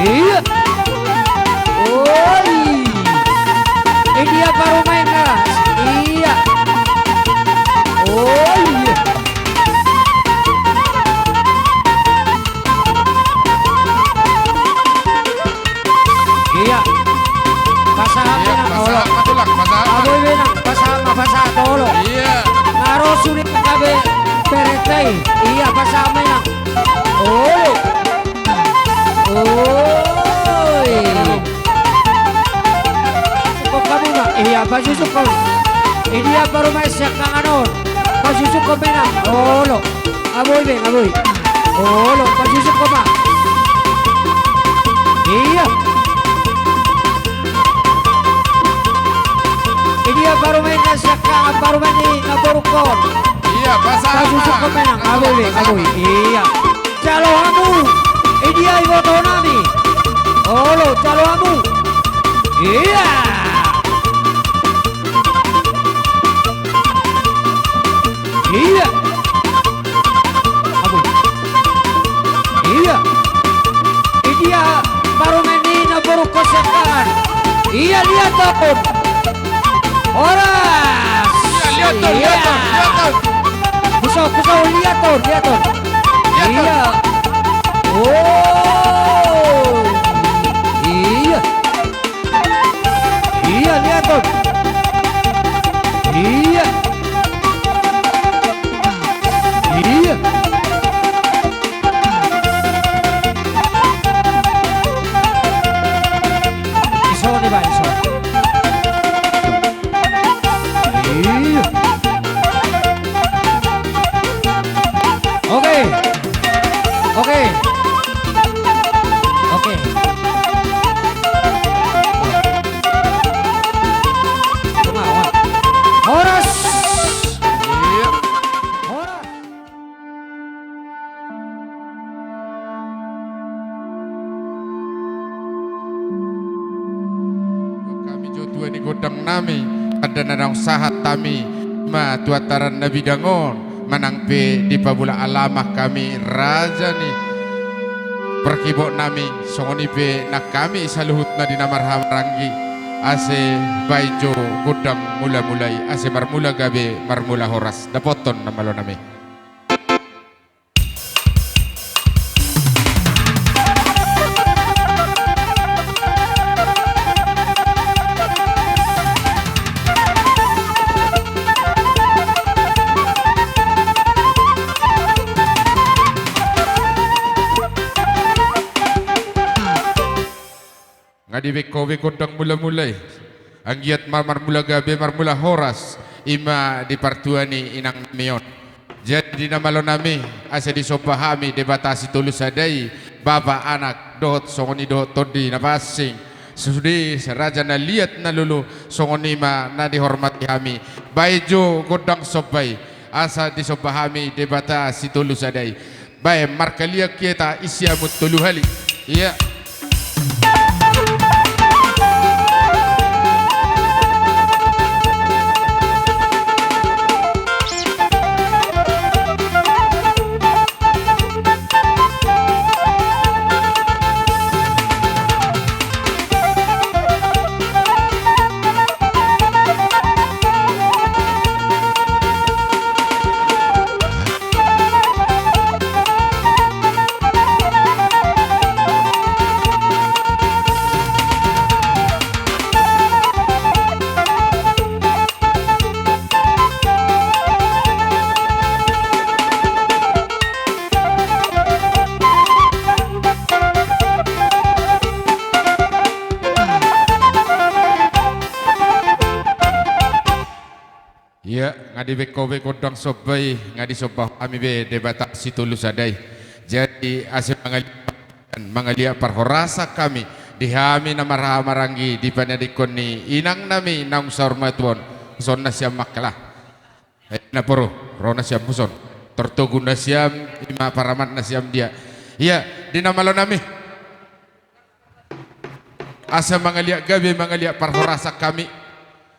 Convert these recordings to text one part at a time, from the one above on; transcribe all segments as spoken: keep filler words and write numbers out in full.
Iya. Oi. Idia parumaenna? Iya. Oi. Iya. Pasahat ma, Tulang, olo. Pasahat ma, Tulang, pasahat ma. Aboi be, Inang, pasahat ma, pasahat, olo. Iya. Nga ro sude gabe perete i. Iya, pasahat ma, Inang. Olo. Oi. Sungkun hamu ma. Iya, pasusungkun. Idia parumaen siangkangan on? Pasusungkun ma, Inang. Olo. Aboi be, aboi. Olo, pasusungkun ma. Iya. Idia parumaenna siangkangan, parumaen ni namborungkon? Iya, pasahat ma. Pasusungkun ma, Inang. Aboi be, aboi. Iya. Jalo hamu. Idia ibotonami? Olo, jalo hamu. Iya. Iya. Aboi. Iya. Idia parumaen ni namborungkon siangkangan? Iya, liaton. Horas. Iya, liaton, iya, liaton, liaton. Kuso, kuso, liaton, liaton. Liaton. Iya. Oh. Iya. Iya, liaton. Iya. Iya. Iso ni, Pak, iso. Iya. Oke. Oke. Oke. Horas. Iya. Horas. Hami jo tua ni gondang nami, tanda na naung sahat hami ma tu antaran na bidang on, manang pe dipabulak alaman hami raja ni parhibot nami, songon i pe nang hami saluhutna di na marhahamaranggi, ase baen jo gondang mulamula i, ase marmula gabe marmula horas, dapothon na malo nami. Nga dibaen ho be gondang mulamula i. Anggiat ma marmula gabe marmula horas, i ma di partua ni inang nami on. Jadi di na malo nami, asa disomba hami Debata Sitolu Sada i, Bapa, Anak, dohot songon i dohot Tondi na pansing. Sude raja na liat na lolo, songon i ma na dihormati hami. Baen jo gondang somba i, asa disomba hami Debata Sitolu Sada i. Baen markaliang hita i siamun tolu hali. Iya. Ia, nga dibaen ho be gondang somba i, nga disomba hami be Debata Sitolu Sada i. Jadi, asa mangaliat, mangaliat parhorasan hami, di hami na marhahamaranggi, di panadingkon ni inang nami naung saur matua on, son nasiam mangkalah. Eh, naporu, ro nasiam puson. Tortogu nasiam, i ma paramat nasiam dia. Ia, di na malo nami. Asa mangaliat gabe, mangaliat parhorasan hami.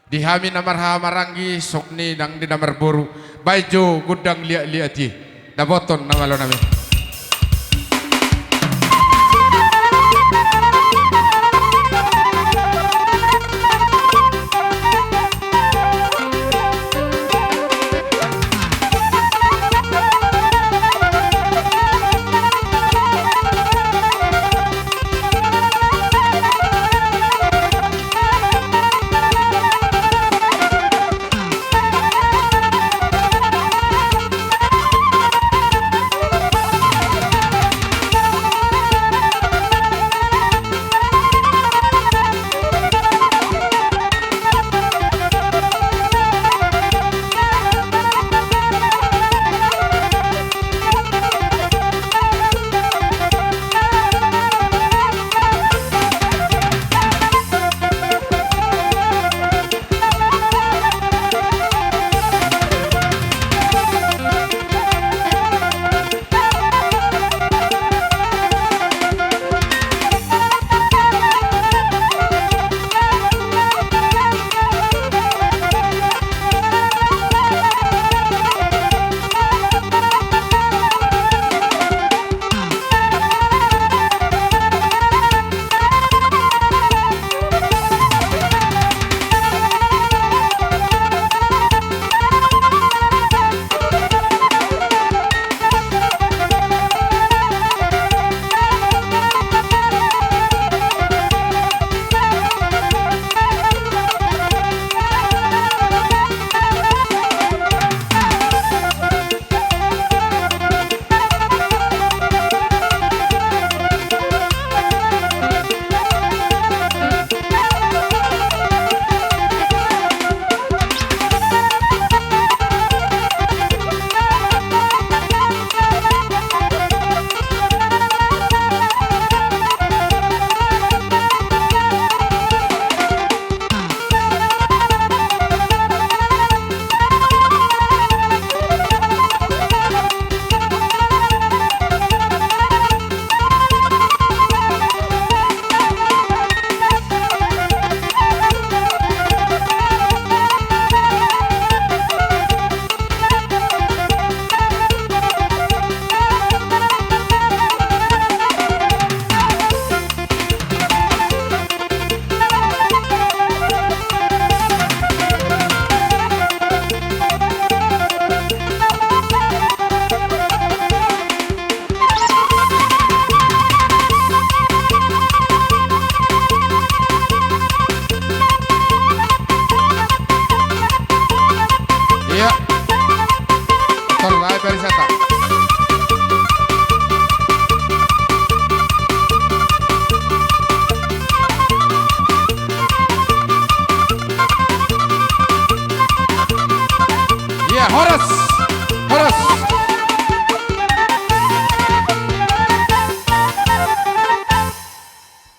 Di hami na marhahamaranggi, songon i nang di na marboru. Baen jo gondang liat-liat i. Dapothon na malo nami.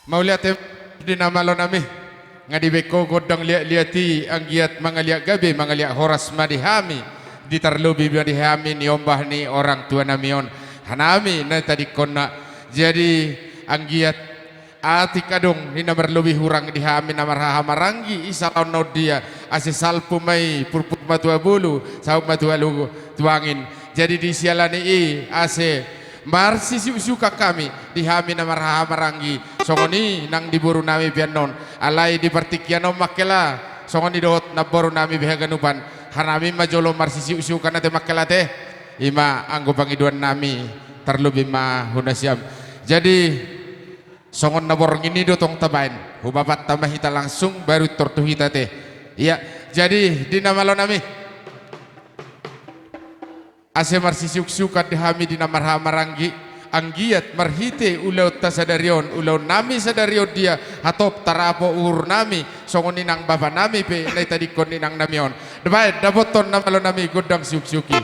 Mauliate di na malo nami. Nga dibaen ho gondang liat-liat i, anggiat mangaliat gabe, mangaliat horas ma di hami, di tarlobi ma di hami niombah ni orang tua nami on, hanami na tadingkonna. Jadi anggiat atik adong ni na marlobi hurang di hami na marhaha maranggi i salaon on dia, ase salpu ma i purpur matua bulu, saut matua lugu tuangin. Jadi di siala ni i ase marsisiuksiukan hami di hami na marhaha maranggi, songon i nang di boru nami pe annon. Alai di partingkian on mangkela, songon i dohot namboru nami pe haganupan, hanami ma jolo marsisiuksiukan ate mangkela ate. I ma anggo pangidoan nami, tarlobi ma hu nasiam. Jadi songon na borngin i do tong tabaen, hubabatta ma hita langsung baru tor tu hita ate. Ia, jadi di na malo nami, ase marsisiuksiukan di hami di na marhaha maranggi, anggiat marhite ulaonta sadari on, ulaon nami sadari on dia, hatop tarapo uhur nami, songon i nang bapa nami pe na tadingkon inang nami on. Baen dapothon na malo nami gondang siuksiuk i.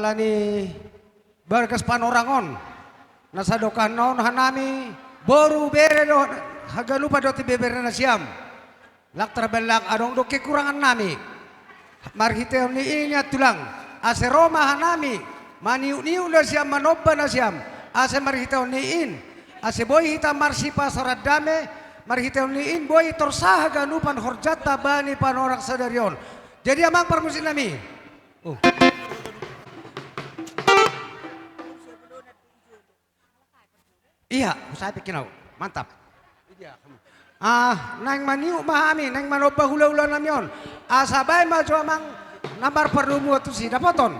Ala ni bagas panorang on, na sadokahna on hanami, boru bere do, haganupan dohot ibebere nasiam. Lang tarbaen lang adong do kekurangan nami. Marhitehon ni i, ninna tulang, ase ro ma hanami maniuk-niuk nasiam, manomba nasiam, ase marhitehon ni i, ase boi hita marsipasaor dame, marhitehon ni i boi torsa haganupan horjanta bani panorang sadari on. Jadi amang parmusik nami. Oh. Ia, husapik hinau. Mantap. Ah, naeng maniuk ma hami, naeng manomba hula-hula nami on. Asa baen ma jo amang na marpardomuan tusi, dapoton.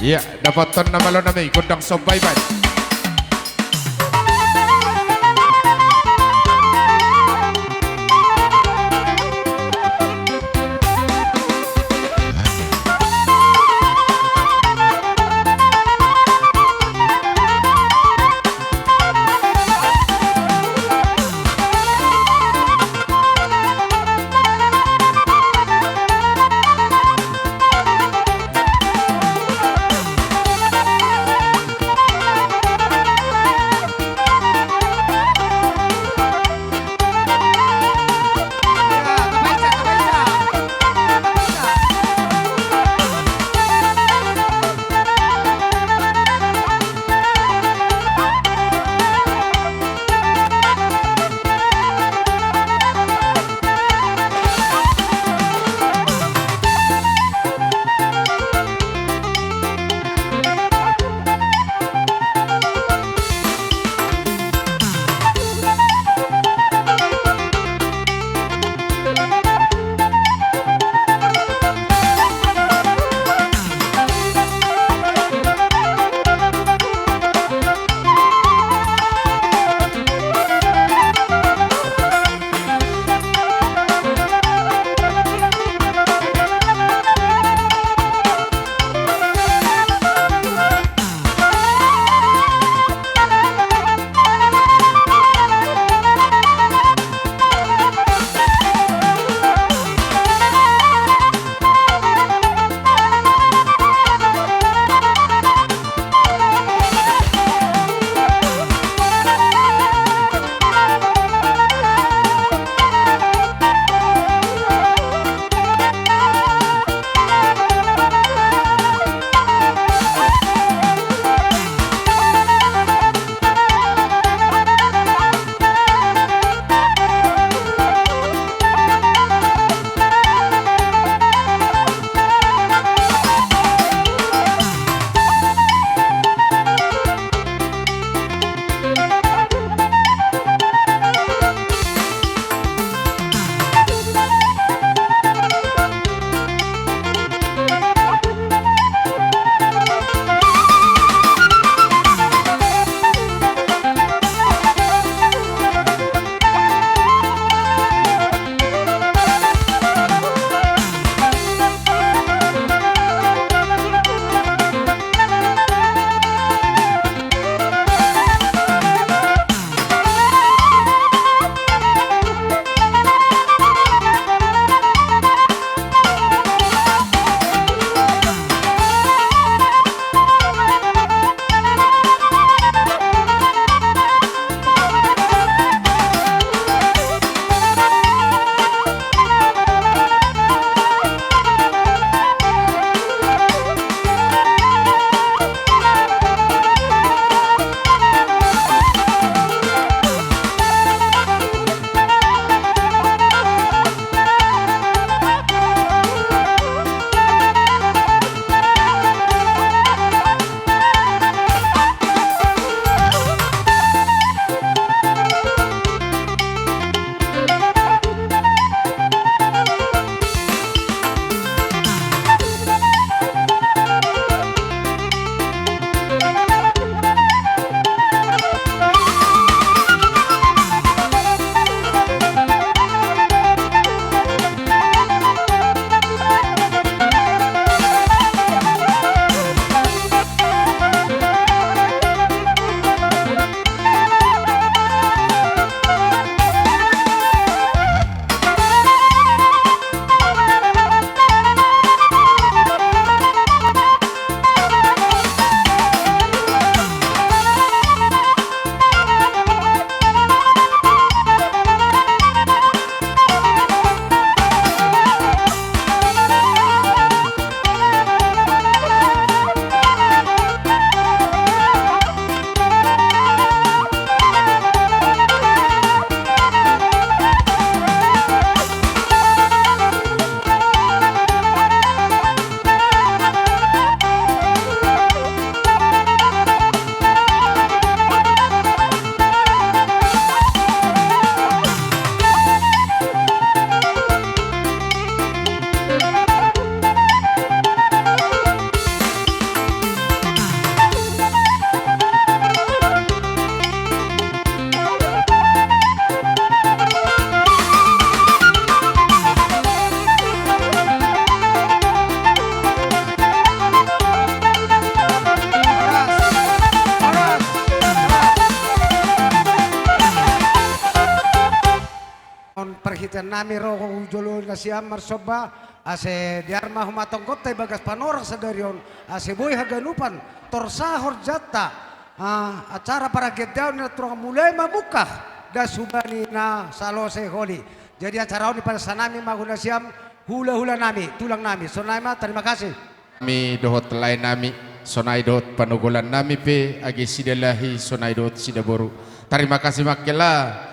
Ia, dapoton na malo nami, gondang somba i baen. Nami ro hu jolo nasiam marsomba, ase dear ma homa tonggonta i bagas panorang sadari on, ase boi haganupan torsa horjanta. Ah, acara paranggindaon na turang mulai mamungka das hubani na salose holi. Jadi acara on i padas nami ma hu nasiam, hula-hula nami, tulang nami, sonai ma, tarima kasih. Nami dohot lae nami, sonai dohot panogolan nami pe, age sidalahi, sonai dohot sidaboru. Tarima kasih mangkela.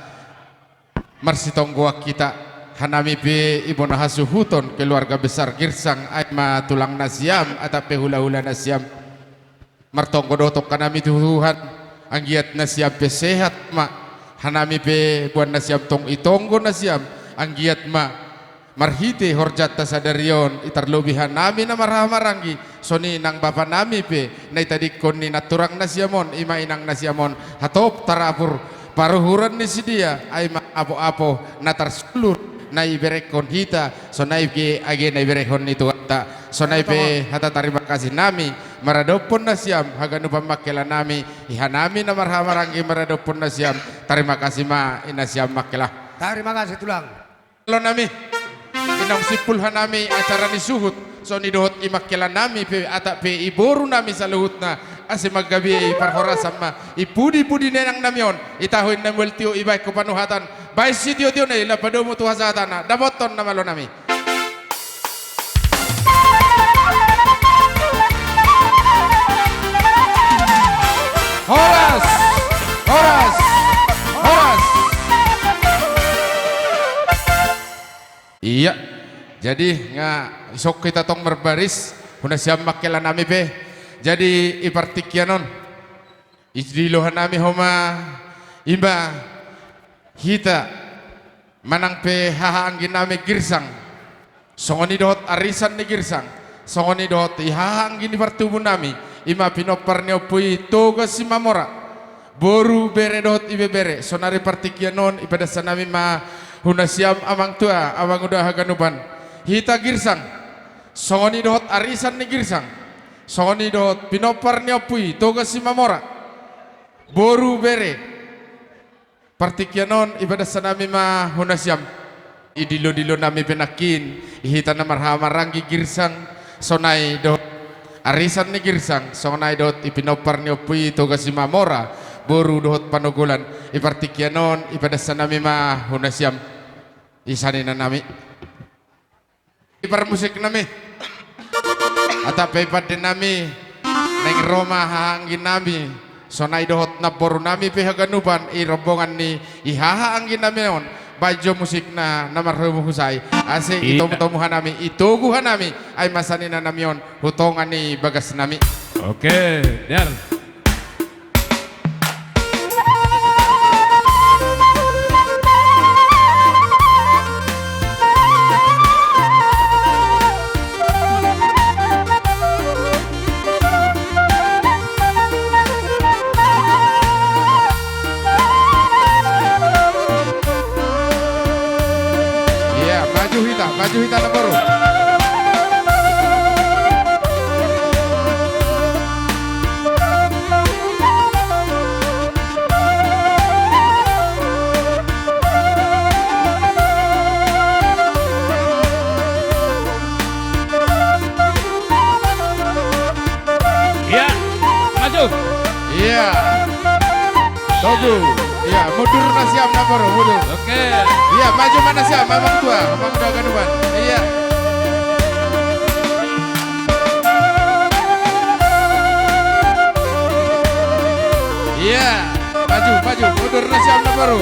Marsitonggoan hita, hanami pe ibona hasuhuton keluarga besar Girsang, ai ma tulang nasiam, atap pe hula-hula nasiam. Martonggo dohot angka nami tu Tuhan, anggiat nasiam pe sehat ma, hanami pe boan nasiam tong itonggo nasiam, anggiat ma marhite horjanta sadari on, i tarlobi hanami na marhahamaranggi, songon i nang bapa nami pe, na itadingkon ni nanturang nasiam on, i ma inang nasiam on, hatop tarapur, paruhuran ni sidea, ai ma apo-apo, na tarsulur, na iberehon hita, sonai pe age na iberehon ni Tuhanta, sonai pe hata tarima kasih nami, maradophon nasiam, haganupan mangkela nami, i hanami na marhahamaranggi maradophon nasiam, tarima kasih ma, i nasiam mangkela. Tarima kasih, tulang. Malo nami, i naung simpul hanami acara ni suhut, songon i dohot i mangkela nami pe, atap pe i boru nami saluhutna, ase manggabe i parhorasan ma, i pudi-pudi ni inang nami on, i tahu inna mual tio i baen ho panuhatan, baen sitio-tio na i, laho padomu tu hasahatana, dapothon na malo nami. Horas! Horas! Horas! Ia, jadi nga isok hita tong marbaris, hu nasiam mangkela nami pe. Jadi i partingkian on, i dilo hanami homa, i ma hita manang pe haha anggi nami Girsang, songon i dohot arisan ni Girsang, songon i dohot i haha anggi ni partubu nami, i ma pinompar ni ompu i Toga Simamora, boru, bere dohot ibebere, sonari partingkian on i padas nami ma hu nasiam amang tua, amang uda haganupan, hita Girsang, songon i dohot arisan ni Girsang, songon i dohot pinompar ni ompu i Toga Simamora, boru, bere. Partingkian on i padas nami ma hu nasiam. I dilo-dilo nami pe nangkin, i hita na marhahamaranggi Girsang, sonai dohot arisan ni Girsang, sonai dohot i pinompar ni ompu i Toga Simamora, boru dohot panogolan, i partingkian on i padas nami ma hu nasiam. I sanina nami. I parmusik nami. Atap pe i pande nami, naeng ro ma haha anggi nami, sonai dohot namboru nami pe haganupan, i rombongan ni i haha anggi nami on, baen jo musikna na marhobus husai, ase i tomu-tomu hanami, i togu hanami, ai ma sanina nami on, hu tonga ni bagas nami. Oke, dear. Ia, maju hita, maju hita, namboru. Ia, maju. Ia. Togu. Ia, mundur nasiam, namboru, mundur. Oke. Ia, maju ma nasiam, amang tua, amang uda haganupan. Ia. Ia, maju, maju, mundur nasiam, namboru.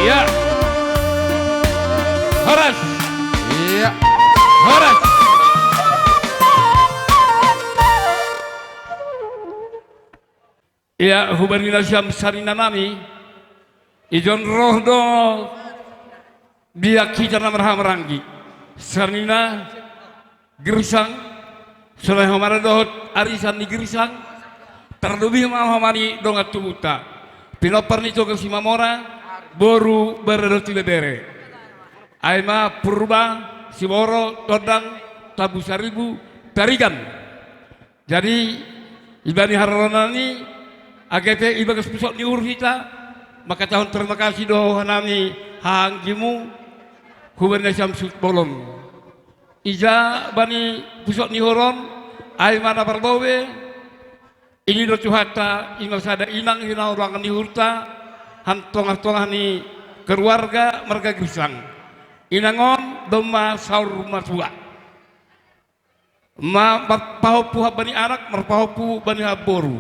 Ia. Horas. Ia. Horas. Ia, hubani nasiam sanina nami, ijon roh do biak hita na marhahamaranggi. Sanina Girsang, sonai homa dohot arisan ni Girsang, Tarlumobi ma hamu dongan tubuta, pinompar ni Toga Simamora, boru Baradoti Bebere. Ai ma Purba, Siboro, Tondang, Tambu Saribu, Tarigan. Jadi, ibani haroronan i, age pe ibagas pusok ni uhur hita, mangkatahon terima kasih do hanami haha anggimu, hubaen nasiam suhut bolon. Ija bani pusok ni uhur on, ai ma na parbobe, i do Tuhanta, i ma sada inang hinaholongan ni uhurta, hantongah-tongah ni keluarga marga Girsang. Inang on domma saur matua. Ma-, marpahompu hambani anak, marpahompu bani hamboru.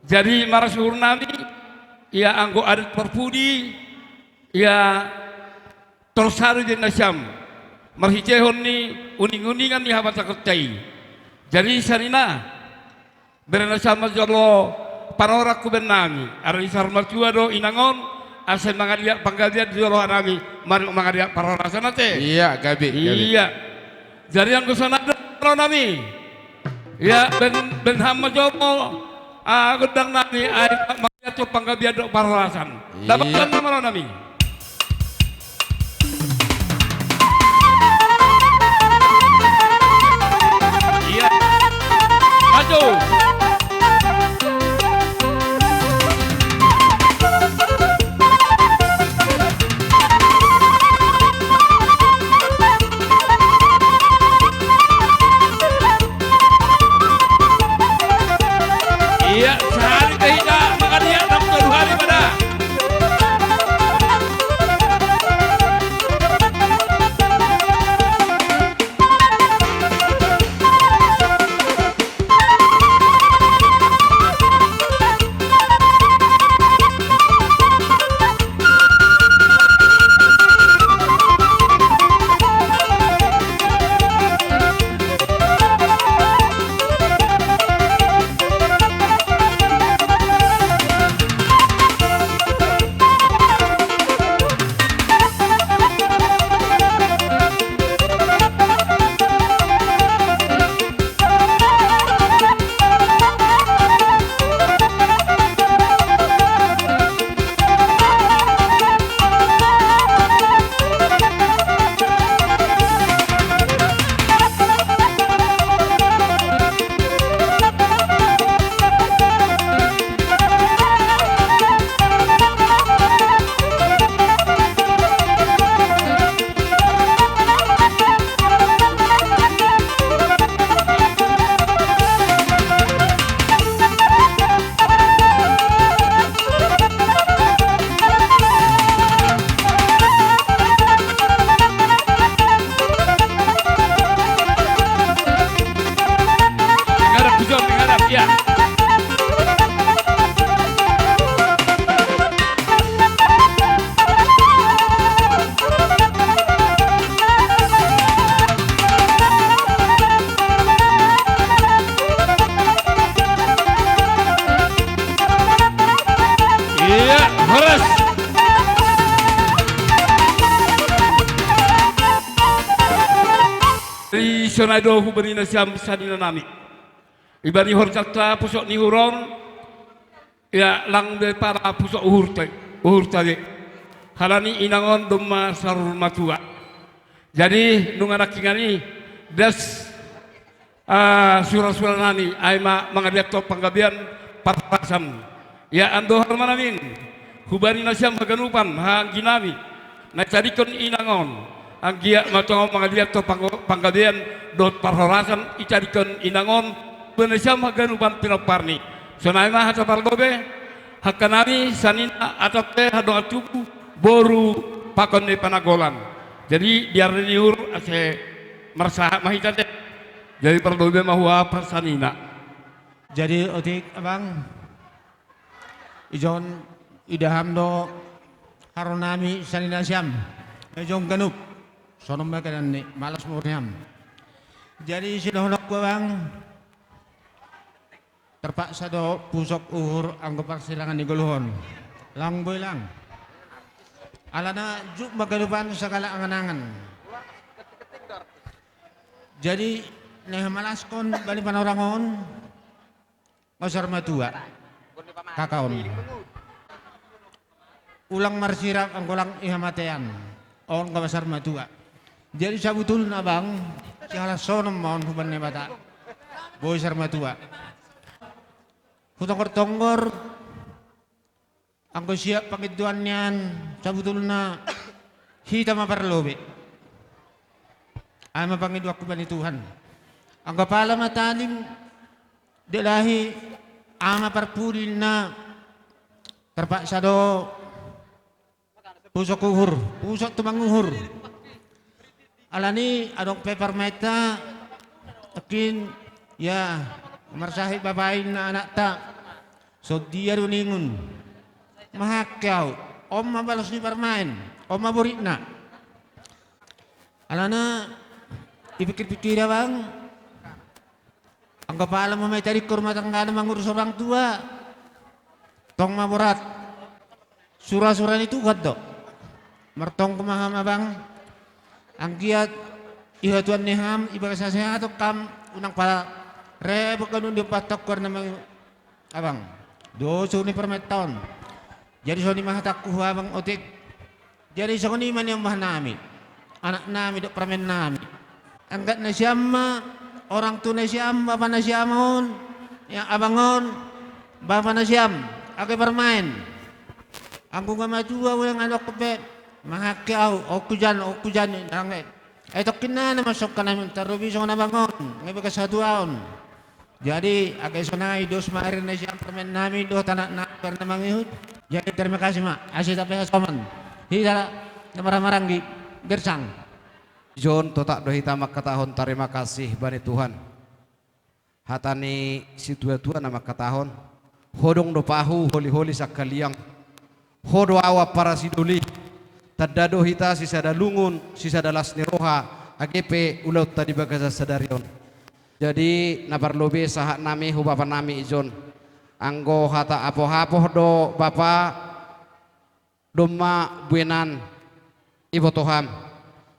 Jadi, marasi uhurnami, ia anggo adat parpudi, ia torus sada do nasiam, marhitehon ni uning-uningan ni habatahonta i. Jadi, sanina, bere nasiam ma jolo panorang hubaen nami, ala ni saur matua do inang on, asa mangaliat panggabean jolo hanami, mari mangaliat parhorasan ate. Ia, gabe, gabe. Ia. Jadi anggo songon i do ro nami. Ia, baen, baen hamu ma jolo, ah, gondang nami, ai mangaliat panggabean dohot parhorasan. Ia. Dapot ma ro nami. Ia. Maju. Ia, sahali pe hita mangaliat, nang tolu hali ma da. Menghadap, Pujon, menghadap, ya. Iya, horas. Di sonai do hubani nasiam sanina nami. Ibani horjanta pusok ni uhur on. Ia, lang be pala pusok uhurta, uhurta be. Halani inang on domma saur matua. Jadi, nunga nangkiningan i, das, ah, sura-sura nami, ai ma mangaliathon panggabean parhorasan. Ia, andohar ma namin, hubani nasiam haganupan, haha anggi nami. Na itadingkon inang on, anggiat ma tong mangaliathon panggo-, panggabean dohot parhorasan itadingkon inang on, hubani nasiam haganupan pinomparni. Sonai ma hata parlobe, angka nami, sanina, atap pe, hadongan tubu, boru, pakon ni pananggolan. Jadi, biar ni uhur, ase marsahat ma hita te. Jadi, parlobe ma huhap sanina. Jadi, otik, abang. Ijon, idaham do haroro nami sanina siam. Ijon ganup. Songon ma keadaan ni, malas ma uhur niam. Jadi sidohononku abang, terpaksa do pusok uhur anggo parsirangan ni ngolu on. Lang boi lang. Alana juk ma ganupan sagala angan-angan. Jadi na hamalaskon bani panorang on. Nga saur matua. Kaka on. Ulang marsirap anggo lang i hamatean. On nga saur matua. Jadi sabutulna bang, sihalashonon ma on hubahen Debata. Boi saur matua. Hutonggor-tonggor. Anggo siap pangindoan nian, sabutulna hita ma parlobe. Ai ma pangindoanku bani Tuhan. Anggo pala ma talim, delahi, ama parpudina, terpaksa do, pusok uhur, pusok tumang uhur. Alani adong pe parumaenta, akin, ya, marsahit bapa inna anakta. Songon dia do ningun. Mahangke au. On ma balos ni parumaen. On ma boritna. Alana, ipikir-pikir abang. Anggo pala ma mai tadingkon rumah tangga na mangurus orang tua. Tong ma borat. Sura-sura ni Tuhan do. Martonggo ma ham abang. Anggiat ihatuan ni ham, ibagas hasehaton ham, unang pala rebot ganup ni ompat tongkor nama abang. Doso ni parumaenta on. Jadi songon i ma hatangku hu abang otik. Jadi songon i ma nian bah nami. Anak nami dohot parumaen nami. Angkat nasiam ma, orang tua nasiam, bapa nasiam on, ya abang on, bapa nasiam, age parumaen. Anggo nga matua, ulang adong pe, mahangke au, oku jan, oku jan, nangke. Ai tongkin na masuk ka nami, tarlumobi songon abang on, nga ibagas hatuaon. Jadi, age sonai, dos ma ari nasiam parumaen nami, dohot anak nami, parumaen na mangihut. Jadi, terima kasih ma, asa tape hasoman. Hita, na marhaha maranggi, gersang. Jon, totap do hita mangkatahon tarima kasih bani Tuhan. Hata ni situatua na mangkatahon, ho do pahu holi-holi sangkaliang. Ho do ahu ampara sidoli. Tanda do hita sisada lungun, sisada las ni roha, age pe ulaonta di bagasan sadari on. Jadi, na parlobe sahat nami hu bapa nami i Jon. Anggo hata apoh-apoh do bapa, domma buenan iboto ham.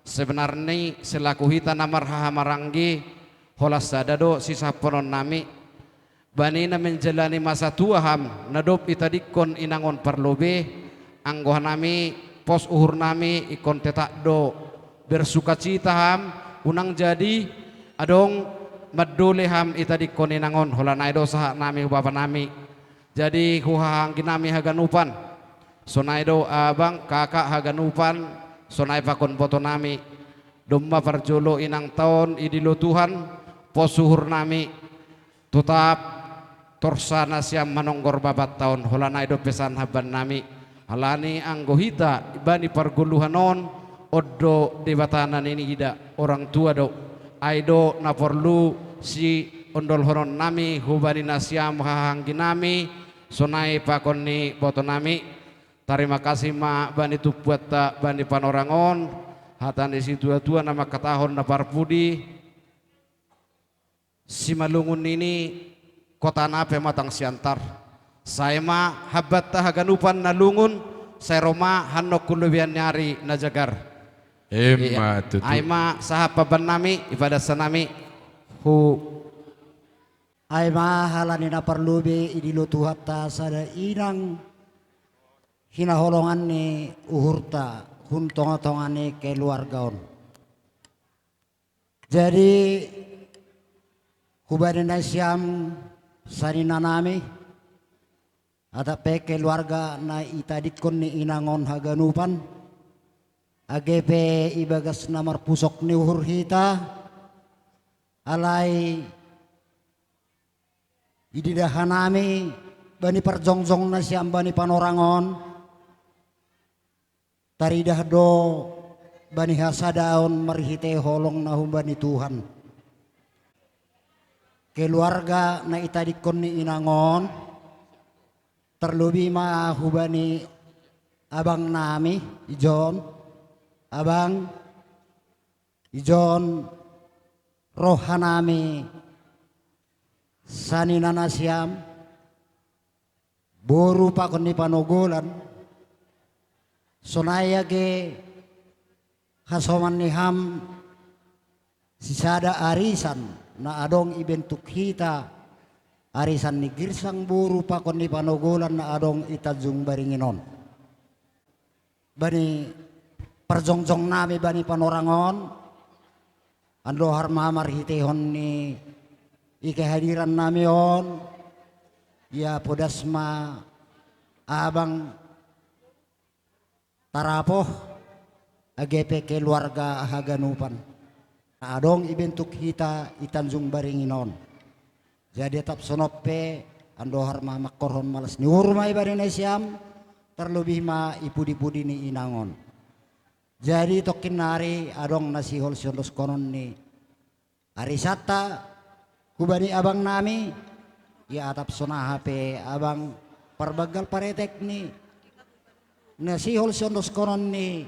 Sebenarni selaku hita na marhaha maranggi, holan sada do sisahaphononnami. Bani na menjalani masa tua ham, na dob itadingkon inang on parlobe, anggo hanami, pos uhurnami, ingkon tetap do bersukacita ham, unang jadi adong mandole ham itadingkon inang on, holan nai do sahat nami hu bapa nami. Jadi hu haha anggi nami haganupan. Sonai do abang, kakak haganupan, sonai pakon boto nami. Domma parjolo inangta on idilo Tuhan, pos uhur nami. Totap torsa nasiam manonggor bapanta on, holan nai do pesan haban nami. Alani anggo hita bani pargoluhan on, on do Debata na ninida, orang tua do. Ai do na porlu siondolhonon nami hubani nasiam haha anggi nami, sonai pakon ni boto nami. Tarima kasih ma bani tumpuanta bani panorang on, hata ni situatua na mangkatahon na parpudi. Simalungun ini kotana pematang siantar. Sai ma habanta haganupan na lungun, sai ro ma hannongkun lobian ni ari na jagar. Emma tutu. Ai ma sahat paban nami, ipadansa nami. Hu. Ai ma halani na parlobe idilo Tuhanta sada inang hinaholongan ni uhurta hun tonga-tonga ni keluarga on. Jadi hubani nasiam saninna nami, atap pe keluarga na itadingkon ni inang on haganupan, age pe ibagas na marpusok ni uhur hita, alai ididah hanami bani parjongjong nasiam bani panorang on, taridah do bani hasadaon marhite holong na humbani Tuhan. Keluarga na itadingkon ni inang on, tarlobi ma hubani abang nami, ijon, abang, ijon rohanami saninna nasiam, boru pakon ni panogolan, sonai age hasoman ni ham sisada arisan na adong ibentuk hita arisan ni girsang boru pakon ni panogolan na adong i Tanjung Baringin on. Bani parjongjong nami bani panorang on, andohar ma marhitehon ni i kehadiran nami on, ia podas ma abang tarapoh, age pe keluarga haganupan na adong i bentuk hita i Tanjung Baringin on. Jadi atap songon on pe, andohar ma mangkorhon malas ni uhur ma i bani nasiam, tarlobih ma i pudi-pudi ni inang on. Jadi tongkin nari adong na sihol siondoskonon ni arisanta hubani abang nami, ia atap songon aha pe abang parbanggal paretek ni na sihol siondoskonon ni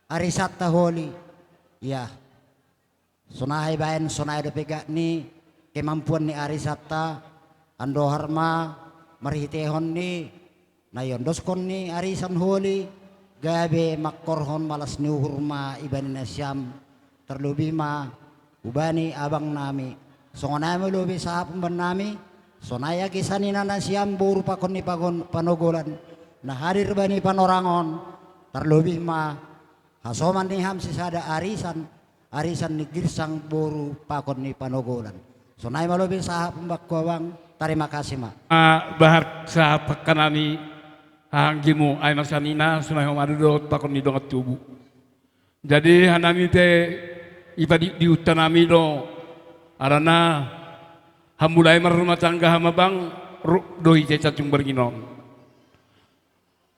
arisanta holi, ia songon aha ibaen, songon aha dope gak ni kemampuan ni arisanta, andohar ma marhitehon ni na iondoskon ni arisan holi, gabe mangkorhon malas ni uhur ma i bani nasiam, tarlobih ma hubani abang nami. Songon i ma lobi sahap umbahen nami, songon i age sanina nasiam boru pakon ni pagon-, panogolan na hadir bani panorang on, tarlobih ma hasoman ni ham sisada arisan, arisan ni girsang boru pakon ni panogolan. Songon i ma lobi sahap umbahen abang, tarima kasih ma. Ah, bahat sahap angka nami, haha anggimu, ai ma sanina, songon i ma dohot pakon ni dongan tubu. Jadi hanami pe ipa di, di huta nami do, alana hamulai marrumah tangga ham abang, ro do hita i Tanjung Baringin on.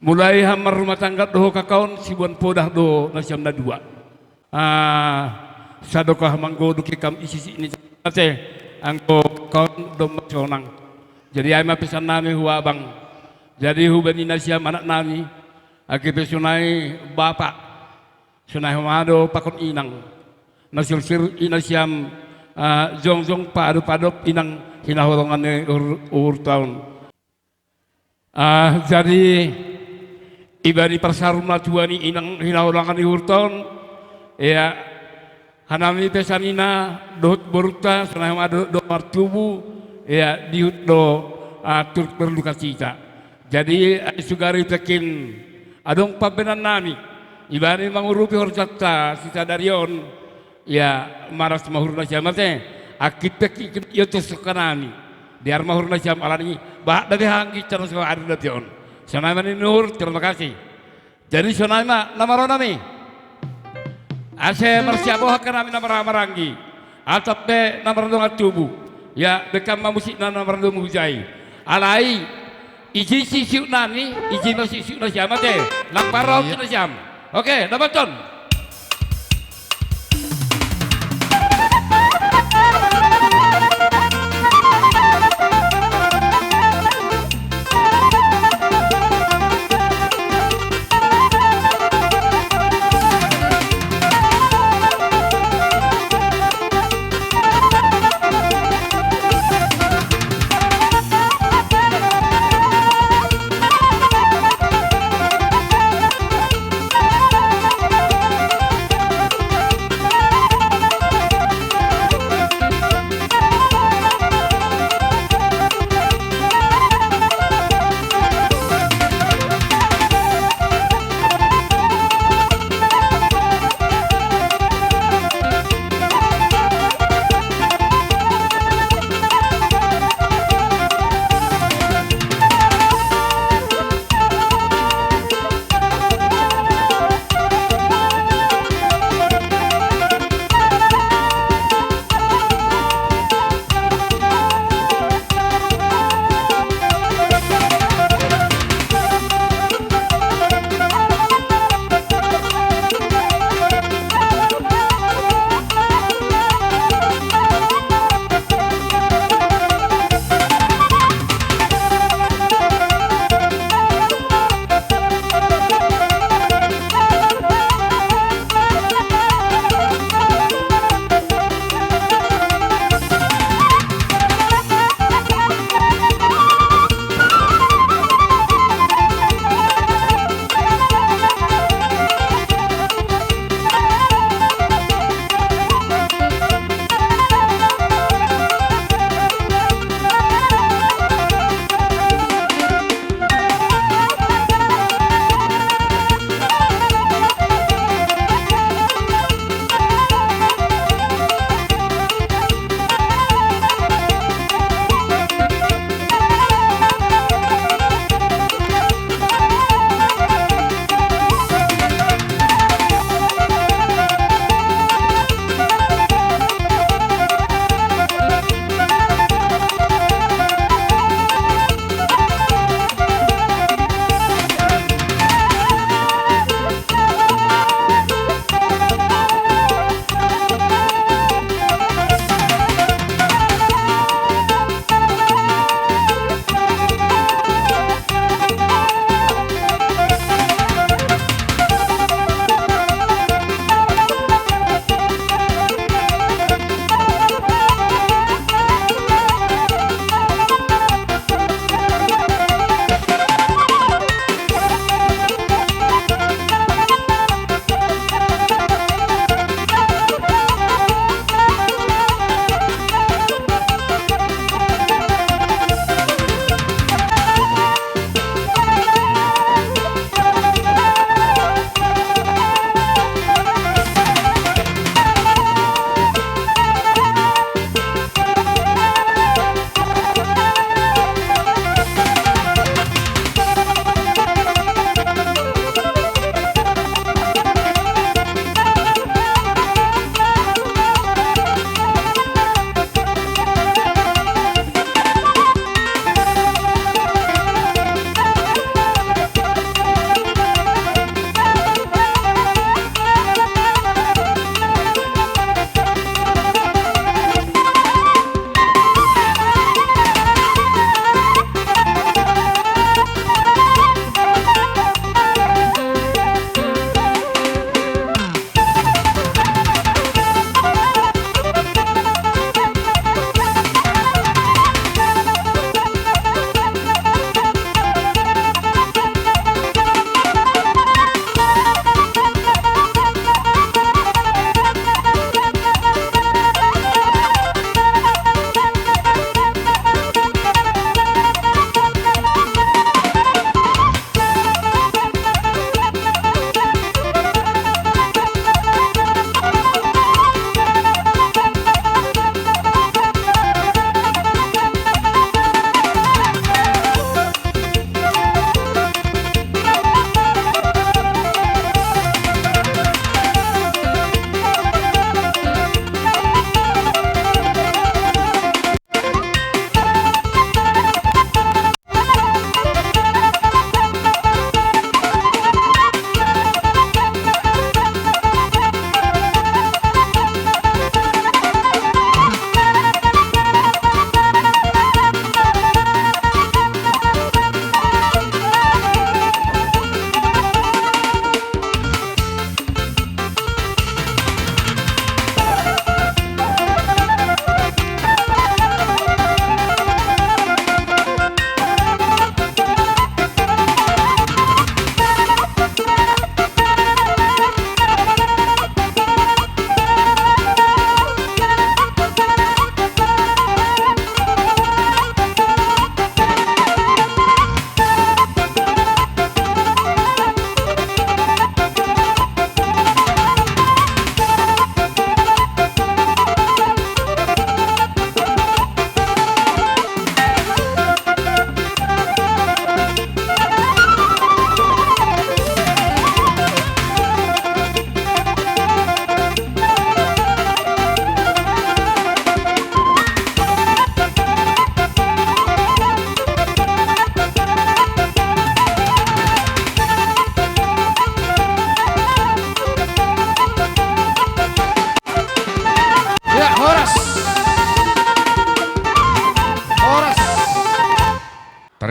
Mulai ham marrumah tangga dohot kakak on, siboan podah do nasiam na dua. Ah, sadokah manggodo ke kam i sisi ni mate, anggo kakak on do marsonang. Jadi ai ma pesan nami hu abang. Jadi hubani nasiam anak nami, age pe songon i bapak, songon i ma do pakon inang. Na sirsir i nasiam, ah, jongjong paadop-adop inang hinaholongan ni uhur, uhurta on. Ah, jadi ibani parsaur matua ni inang hinaholongan ni uhurta on, ia hanami pe sanina dohot borunta, songon i ma dohot dongan tubu, ia dihut do, ah, turut berdukacita. Jadi ai sugari tongkin adong pambahenan nami ibani mangurupi horjanta sisadari on, ia malas ma uhur nasiam ate, angkit pe ingkon iondos angka nami. Dear ma uhur nasiam alani bahat dope haha angginta na so hadir dope on. Songon i ma ninna uhur, terima kasih. Jadi songon i ma na marroha nami. Asa marsiapoha angka nami na marhaha maranggi, atap pe na mardongan tubu. Ia dengkan ma musikna na mardomu hujai. Alai ijin sisiuk nami, ijin ma sisiuk nasiam ate. Nang parrohahon nasiam. Oke, dapothon.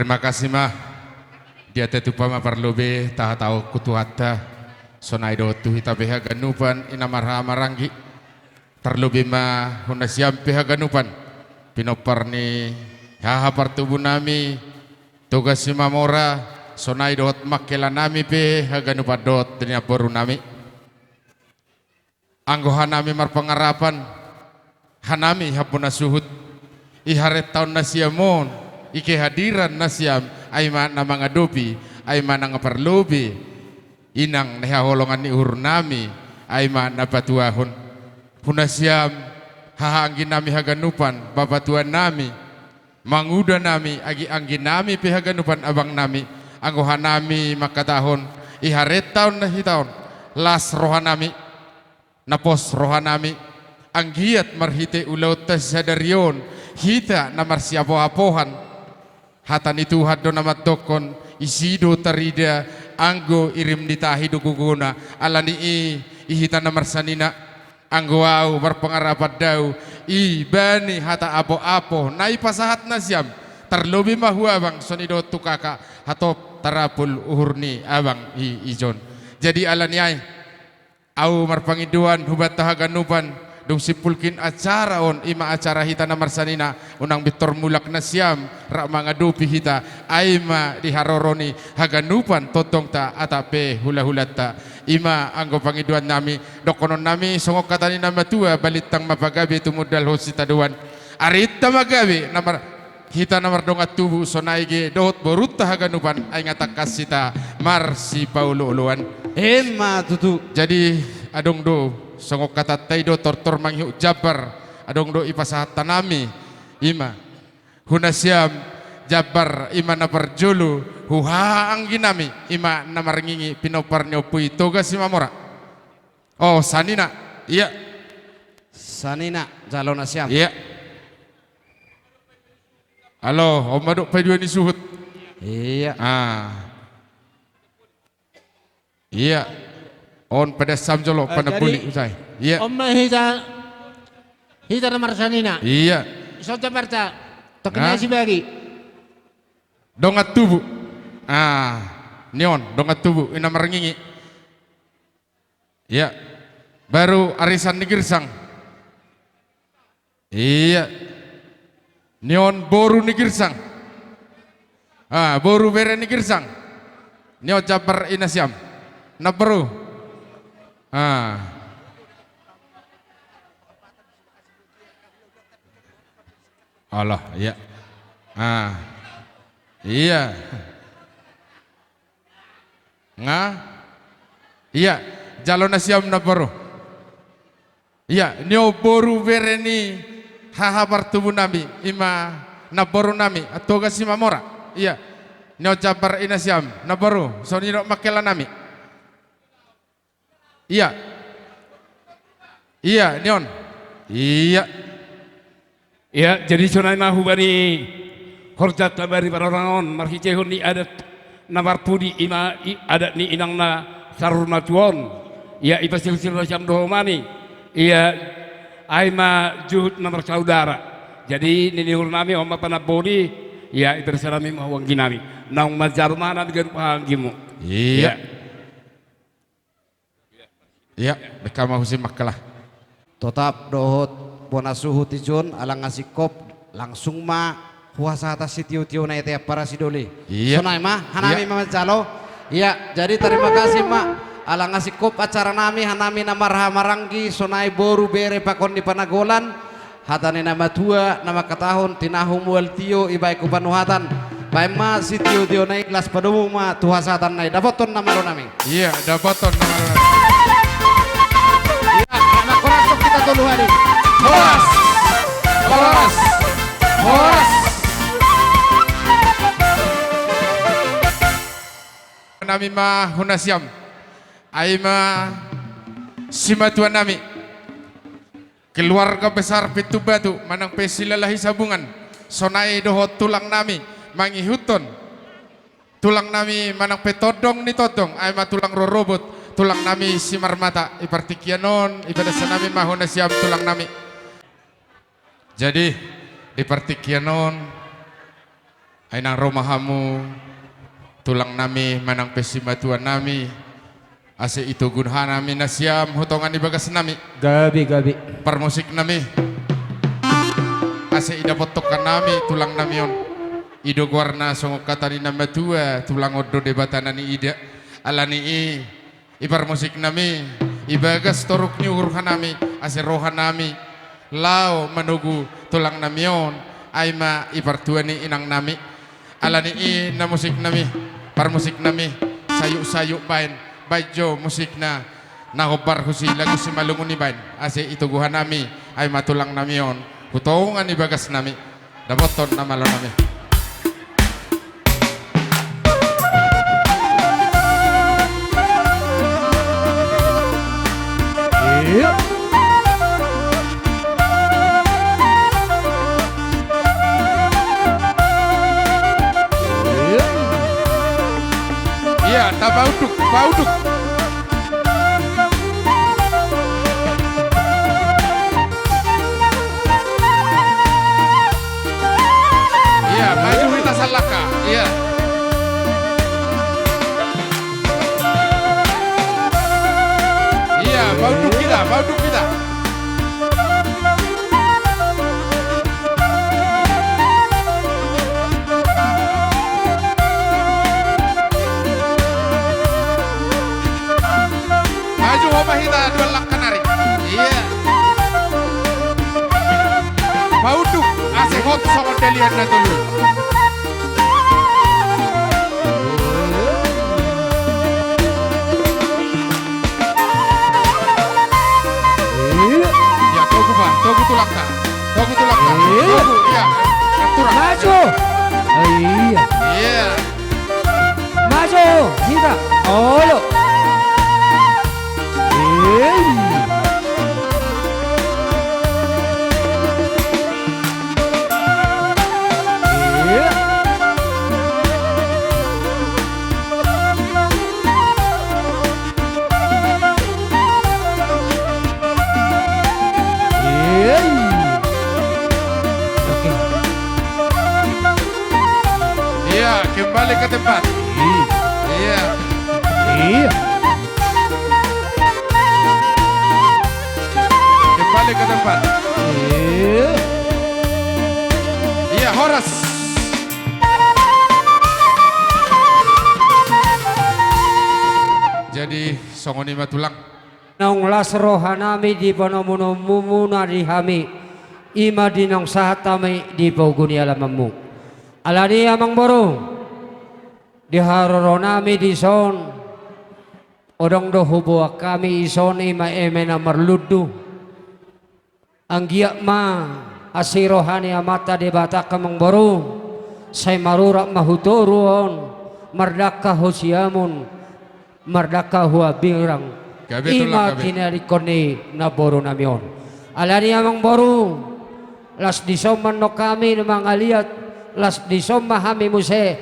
Makasih ma. Di atas tupa ma parlobe tahatahon tu Tuhanta. Sonai dohot tu hita pe haganupan i na marhaha maranggi. Tarlobi ma huna sian pe haganupan pinompar ni haha partubu nami Toga Simamora, sonai dohot mangkela nami pe haganupan dohot di namboru nami. Anggo hanami marpangarapan, hanami hampuna suhut, i harentaon nasiam on, i kehadiran nasiam, ai ma na mangadopi, ai ma nang parlobi, inang na haholongan ni uhur nami, ai ma na patuahon. Huna siam, haha anggi nami haganupan, bapa tua nami, manguda nami, agi anggi nami pe haganupan abang nami, anggo hanami mangkatahon, i harentaon na hita on, las roha nami, na pos roha nami, anggiat marhite ulaonta sadari on, hita na marsiapoapohan, hata ni Tuhan do na mandokkon, isi do tarida, anggo irim ni tahi do gogona, ala ni i, i hita na marsanina, anggo au marpangarapan dao, i bani hata apoapo, na i pasahat nasiam, tarlobi ma hu abang, songon i dohot tu kaka, hatop tarapul uhur ni abang i ijon. Jadi ala ni ai, au marpangidoan hubanta haganupan, dung simpulkin acara on, i ma acara hita na marsanina, unang pintor mulak nasiam, rap mangadopi hita, ai ma di haroro ni haganupan tongtongta atap pe hulahulanta. I ma anggo pangidoan nami, dohonon nami, songon hata ni na matua, balintang ma pagabe tumundalhon sitadoan. Arinta ma gabe, na mar-, hita na mardongan tubu, sonai ge dohot borunta haganupan, ai nga tangkas hita marsipaolooloan. Emma tutu. Jadi, adong do, songon hatanta i do tortor mangihut jambar, adong do i pasahat hanami, i ma. Huna siam jambar i ma na parjolo, hu haha anggi nami, i ma na marngingi pinompar ni ompu i Toga Simamora. O, sanina, ia. Sanina, jalo nasiam. Ia. Alo, on ma dohot paidua ni suhut. Ia. Ah. Ia. On pedas sam jolo, ah, panabuli jadi, usai. Ia. On ma hita, hita na marsanina. Ia. Ison jambarta, tokina sibagi. Dongan tubu. Ah, ni on, dongan tubu, i na marngingi. Ia. Baru arisan ni Girsang. Ia. Ni on boru ni Girsang. Ah, boru bere ni Girsang. Ni on jambar i nasiam. Namboru. Ah. Alah, ia. Ah. Ia. Nga? Ia, jalo nasiam namboru. Ia, ni on boru bere ni haha partubu nami, i ma namboru nami, Toga Simamora. Ia, ni on jambar i nasiam, namboru, songon i dohot mangkela nami. Ia. Ia, ni on. Ia. Ia, jadi sonai ma hubani horjanta bari parhorasan on, marhitehon ni adat na marpudi, i ma i-, adat ni inang na saur matua on. Ia, i pasilsil nasiam dohot hami. Ia, ai ma juhut na marsaudara. Jadi, nini uhur nami, on ma panaboli. Ia, i persa nami ma hu anggi nami. Naung manjalo ma nami ganup haha anggimu. Ia. Ia. Ia, B K ma husip mangkela. Totap dohot bona suhut ijon, ala nga singkop, langsung ma hupasahat sitiotio na i tu ampara sidoli. Ia. Sonai ma, hanami ma manjalo. Ia, jadi tarima kasih ma, ala nga singkop acara nami, hanami na marhaha maranggi, sonai boru bere pakon di panagolan, hata ni na matua, na mangkatahon, tinahu mual tio, i baen hu panuhatan. Baen ma sitiotio na i, las padomu ma tu hasahatan na i. Dapothon na malo nami. Ia, dapothon na malo nami. Ia, anak horas tu hita tolu hali. Horas. Horas. Horas. Nami ma huna siam. Ai ma simatua nami. Keluarga besar Pintu Batu, manang pe Silalahi Sabungan, sonai dohot tulang nami, mangihuthon tulang nami manang pe tondong ni tondong, ai ma tulang rorobot, tulang nami Simarmata, i partingkian on, i padasan nami ma huna siam tulang nami. Jadi, di partingkian on, Ai nang ro ma hamu tulang nami manang pe simatua nami, ase itogu hanami nasiam tu tonga ni bagas nami. Gabe, gabe. Parmusik nami, ase idapothon hanami tulang nami on. I do goarna songon hata ni na matua, tulang on do Debata na niida. Alani i, i parmusik nami, i bagas toruk ni uhur hanami, ase ro hanami laho manogu tulang nami on, ai ma i partua ni inang nami. Alani i na musik nami, parmusik nami, sayuk-sayuk baen, baen jo musikna na hombar husi lagu Simalungun i baen, ase itogu hanami, ai ma tulang nami on tu tonga ni bagas nami. Dapothon na malo nami. Iya. Iya. Iya, ta pauduk, pauduk. Iya, maju hita salangkah. Iya. Iya, pauduk hita, pauduk hita. Maju ho ma hita dua langkah nari. Iya. Pauduk ase hot songon dalihan na tolu. Iya. Iya, togu, Pak. Togu tulangta. Togu tulangta. Iya. Togu, iya. Atur. Maju. Oh, iya. Iya. Maju. Hita. Olo. Iya. Iya. Iya. Oke. Iya, kembali ke tempat. Iya. Iya. Iya. Kembali ke tempat. Iya. Iya, horas. Jadi, songon i ma tulang. Naung las rohanami di panomunomu na di hami, i ma di naung sahat hami di pogu ni alamanmu. Alani i amangboru, di haroronami dison, adong do huboan hami dison i ma eme na marlundu. Anggiat ma asi roha ni Amanta Debata angka amangboru, sai marurat ma tu toru on, mardangka tu siamun, mardangka tu hambirang. Gabe tulang, i ma gabe. Tinadingkon ni namborunami on. Alani i amangboru, las dison ma annon hami na mangaliat, las dison ma hami muse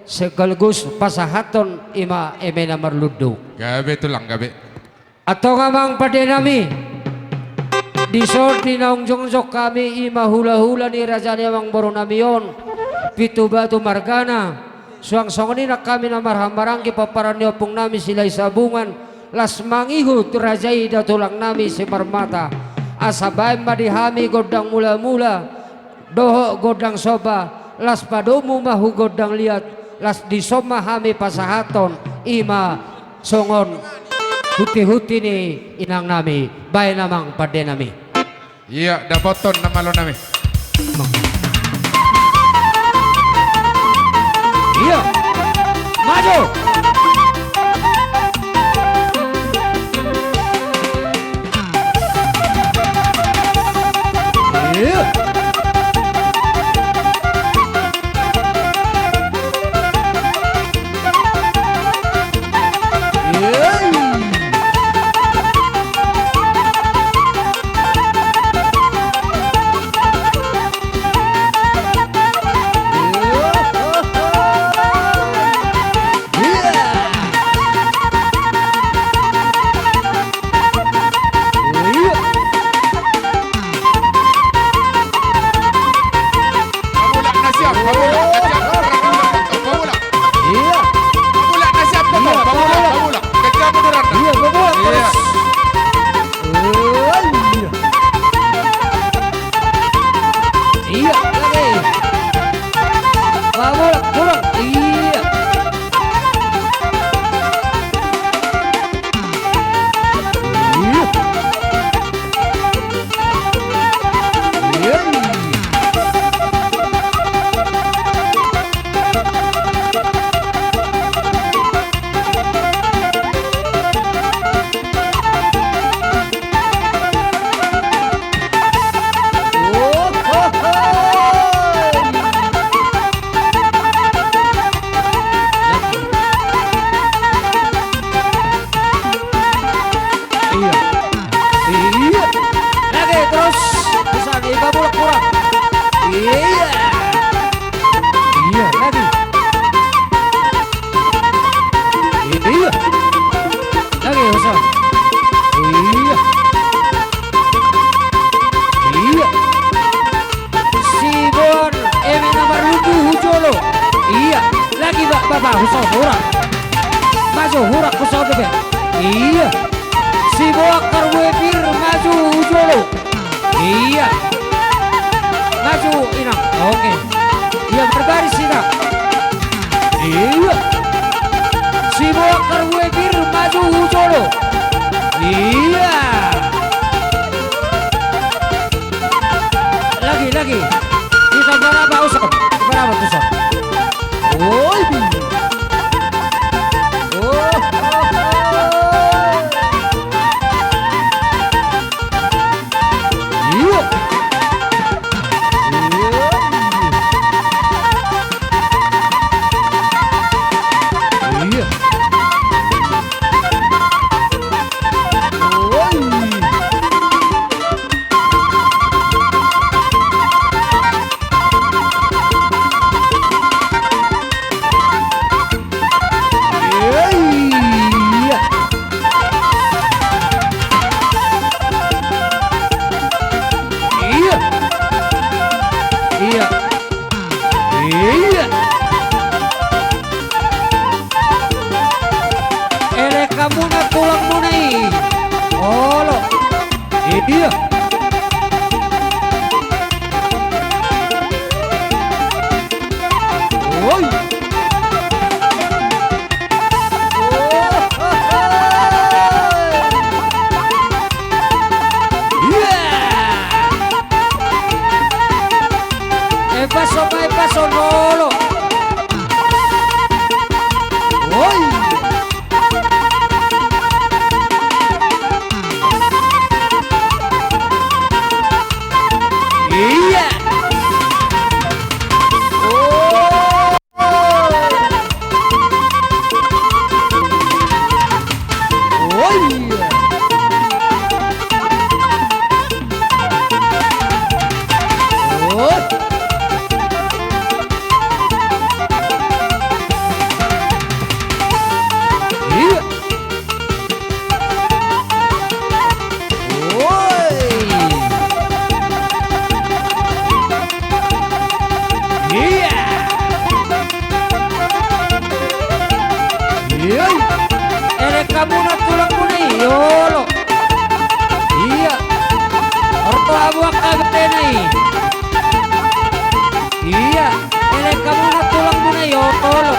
sekaligus pasahathon i ma eme na marlundu. Gabe tulang, gabe. Antong amang pandenami, dison di naung jongjong hami i ma hulahula ni raja ni amangborunami on, Pitu Batu margana, suang songon i nang hami na marhahamaranggi pomparan ni ompungnami Silahi Sabungan, las mangihut raja i da tulangnami Simarmata, asa baen ma di hami gondang mulamula, dohot gondang somba, las padomu ma tu gondang liat, las dison ma hami pasahathon, i ma songon hunti-hunti ni inangnami, baen amang pandenami. Iya, dapothon na malonami. Iya. Maju. Iya. Soto be. Iya. Siboan Karbue pir maju jolo. Iya. Maju inang. Oke. Iya, berbaris inang. Iya. Siboan Karbue pir maju jolo. Iya. Lagi, lagi. Kita berapa usap? Berapa usap? Woi. Oh. Iya. Iya. Woi. Iya. Iya. Iya. Elek hamuna tulangmuna i. Olo. Iya. Woi. Iya. Epaso, epaso, olo. Woi. Iya. Oh. Oh, iya. Oh. Iya. Woi. Iya. Iya. Elek hamuna tulangmuna i, olo. Iya. Orto abu angka betena i. Iya. Elek hamuna tulangmuna i, olo.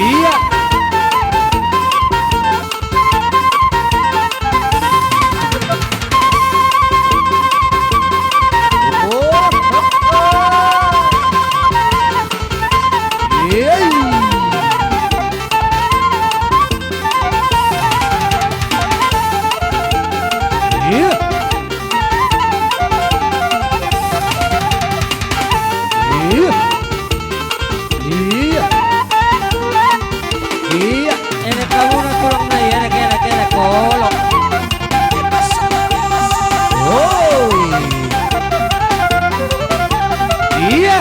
Iya. Iya. Iya. Iya. Iya. Iya. Elek hamuna tulangmuna i, elek, elek, elek, olo. Woi. Iya.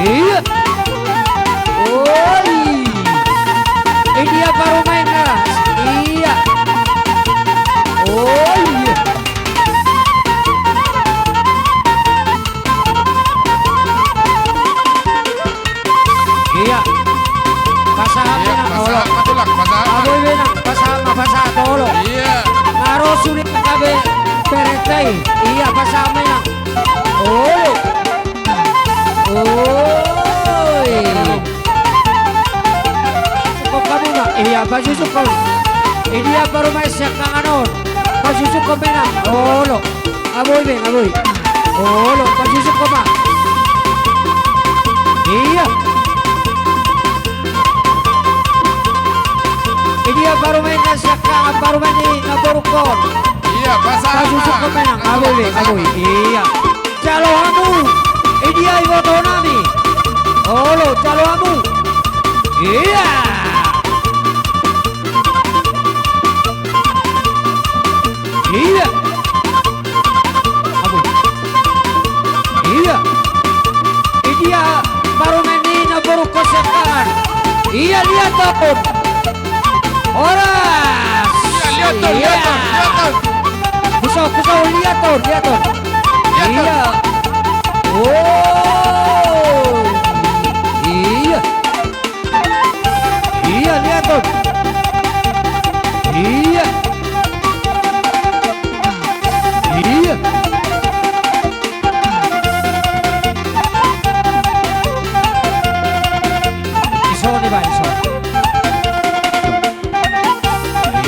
Iya. Oi. Idia parumaenna. Iya. Oi. Iya. Pasahat ma, Nang, olo. Pasahat ma, Tulang, pasahat ma. Aboi be, Nang, pasahat ma, pasahat, olo. Iya. Nga ro sude gabe perenta i. Iya, pasahat ma, Nang. Olo. Oi. Sungkun hamu ma. Iya, pasusungkun. Idia parumaen siangkangan on. Pasusungkun ma, Nang. Olo. Aboi be, aboi. Olo, pasusungkun ma. Iya. Idia parumaen na siangkangan, parumaen ni namborungkon. Iya, pasahat ma. Pasusungkun ma, Nang. Aboi be, aboi. Iya. Jalo hamu. Idia iboto nami. Olo, jalo hamu. Iya. Iya. Ampun. Iya. Ia, liaton. Horas. Ia, liaton, ia. Liaton, liaton. Kuso, kuso, liaton, liaton. Liaton. Ia. Oh. Ia. Ia, liaton. Ia. Ia. Dison, Iba, dison.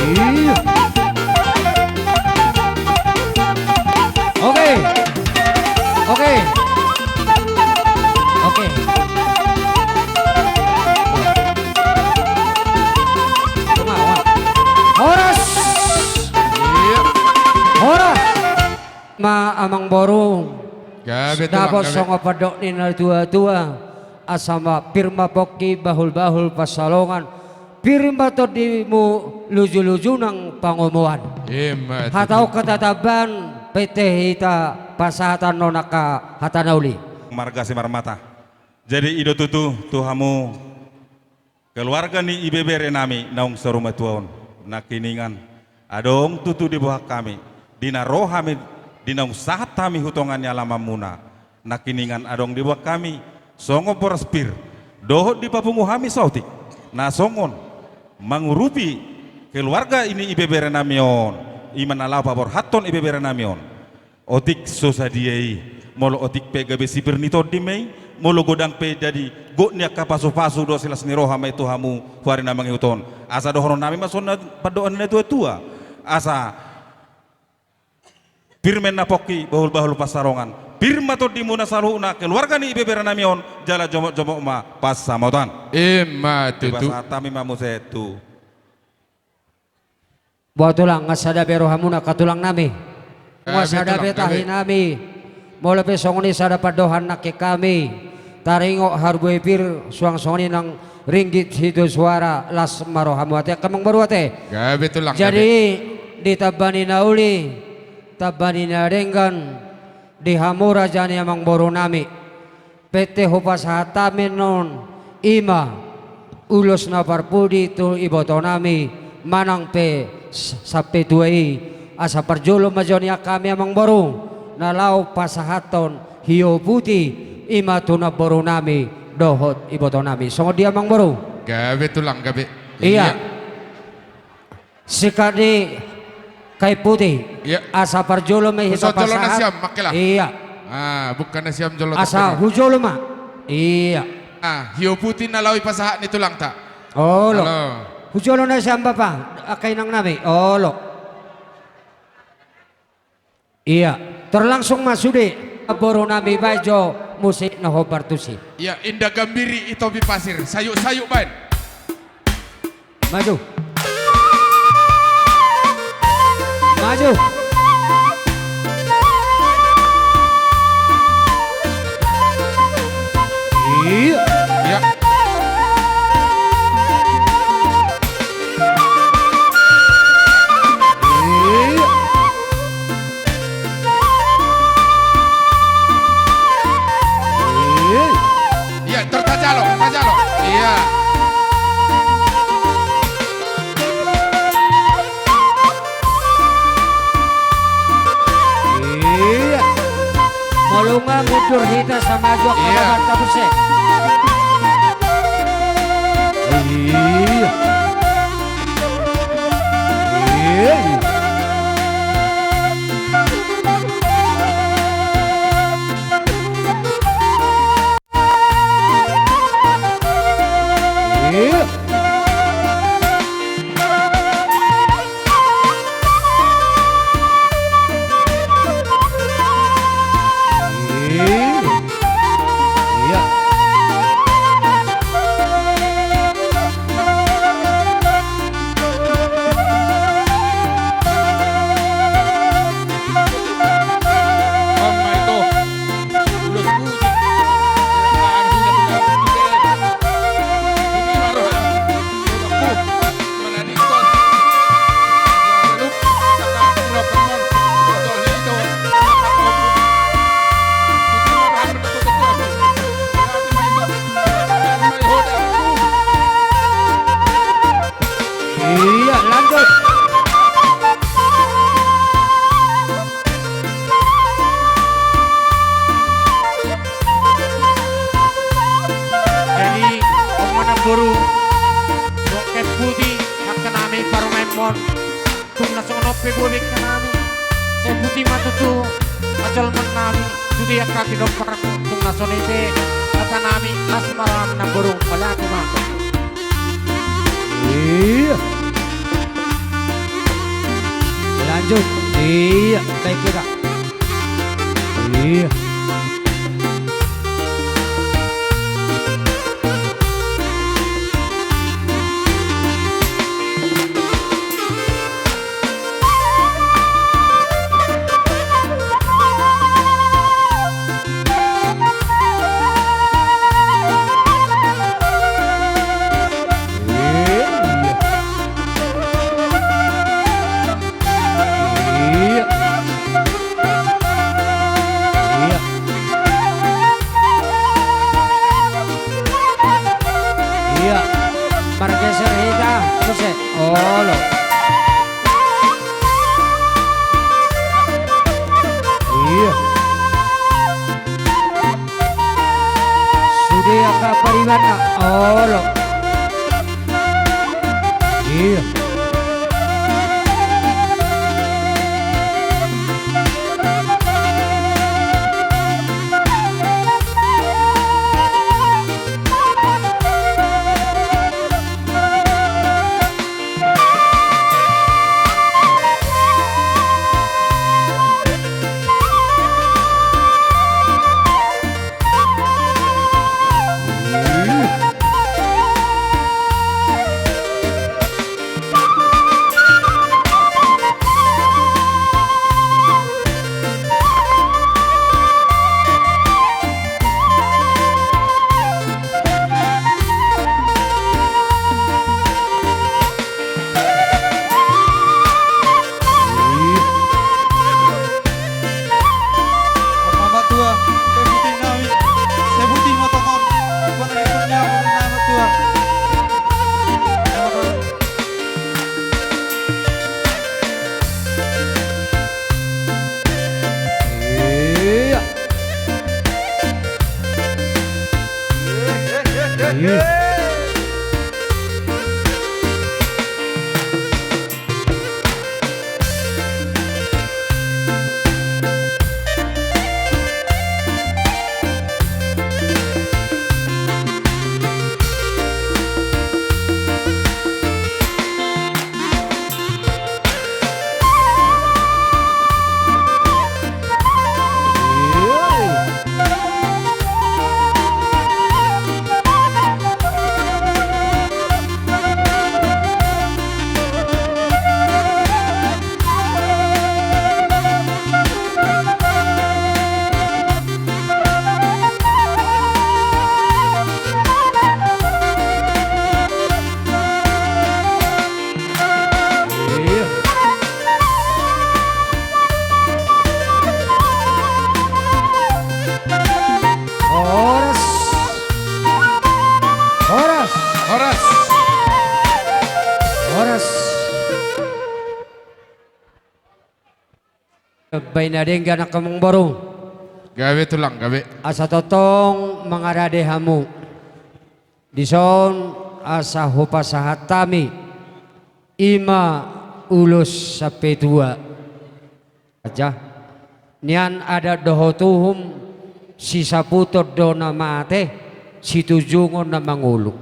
Iya. Oke. Oke. Oke. Horas. Iya. Horas. Ma amangboru. Gabe tulang, dapot gabe. Songon pandok ni na tuatua, asa ma pir ma pongki, bahulbahul pansalongan, pir ma tondimu, lujuluju nang pangomoan. Ima tutu. Hata on hata taban, pete hita pasahathon angka hata na uli. Marga Simarmata. Jadi i do tutu tu hamu keluarga ni ibeberenami naung saur matua on, nangkiningan adong tutu diboan hami, di na ro hami, di naung sahat hami tu tonga ni alamanmuna. Nangkiningan adong diboan hami songon boras pir, dohot dipapungu hami saotik na songon mangurupi keluarga ni ibeberenami on, ima na laho paborhathon ibeberenami on. Otik so sadia i, molo otik pe gabe sipir ni tondi ma i, molo godang pe jadi gok ni angka pasupasu do, silas ni roha ma i tu hamu tu ari na mangihut on. Asa dohononnami ma songon na pandohan ni na tuatua. Asa pir ma inna pongki, bahulbahul pansalongan, pir ma tondimuna saluhutna keluarga ni ibeberenami on, jala jomotjomot ma pansamotan. Ima tutu. Dipasahat hami ma muse tu Boha tulang, nga sada be rohamuna angka tulangnami? Nga sada be tahinami. Molo pe songon i sada pandohan nangkin hami, taringot harbue pir, suang songon i nang ringgit sitio suara, las ma rohamu ate, angka amangboru ate. Gabe tulang, gabe. Jadi di tamba ni na uli, tamba ni na denggan, di hamu raja ni amangborunami, pete hupasahat hami on, ima ulos na parpudi tu ibotonami, manang pe s-, sampe tua i, asa parjolo ma jo nian hami amangboru, na laho pasahathon hio puti, ima tu namborunami dohot ibotonami. Songon dia amangboru? Gabe tulang, gabe. Ia. Ia. Sikat ni kain putih. Iya. Asa parjolo ma i hita pasahat. Hujolo nasiam, Mangkela. Iya. Ah, bukan nasiam jolo. Asa hujolo ma. Iya. Ah, hio putih na laho dipasahat ni tulangta. Olo. Olo. Hujolo nasiam bapa, angka inangnami. Olo. Iya, terlangsung ma sude, borunami, baen jo musik na hombar tusi. Iya, Indah Gambiri, Itobi Pasir, sayuk-sayuk baen. Maju. Maju. Iya. Iya. Iya. Iya, tor tajalo, tajalo. Iya. Iya. Molo nga mundur hita sama jo. Iya. Kawan, tabuse. Iya. Iya. Iya. Iya. Tung na songon on pe boa bengke nami, sai puti ma tutu ajolmon nami, sude angka pinomparmu, tung na songon i pe hata nami, las ma roham namboru, mauliate ma. Iya. Lanjut. Iya, baik kita. Iya. Iya. Iya. Iya. Margeser hita, terus ya. Olo. Iya. Sude angka paribanna. Olo. Iya. Mama tua, sebutin nawi, sebutin motongon, bukan lagi punya mama tua. Iya. Iya. Horas. Horas. Horas. Horas. Baen na denggan angka amangboru. Gabe tulang, gabe. Asa tongtong mangarade hamu. Dison asa hupasahat hami, i ma ulos sampe tua. Aja. Nian adat dohot uhum, sisaputon do na mate, situnjungon na mangolu.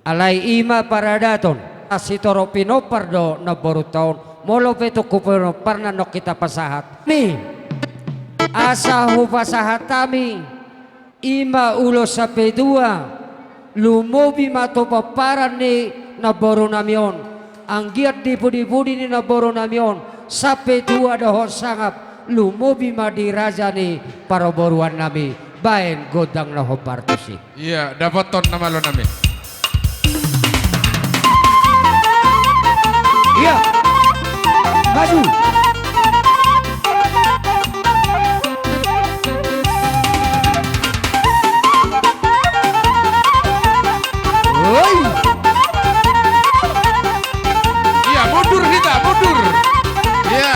Alai i ma paradaton, sitorop pinompar do namborunta on, molo pe tung hu pinomparna naung hita pasahat. Ni, asa hupasahat hami, i ma ulos sampe tua, lumobi ma tu pomparan ni namboru nami on, anggiat di pudi-pudi ni namboru nami on, sampe tua dohot sangap, lumobi ma di raja ni parboruon nami, baen gondang na hombar tusi. Iya, dapothon na malo nami. Iya. Maju. Woi. Iya, mundur hita, mundur. Iya.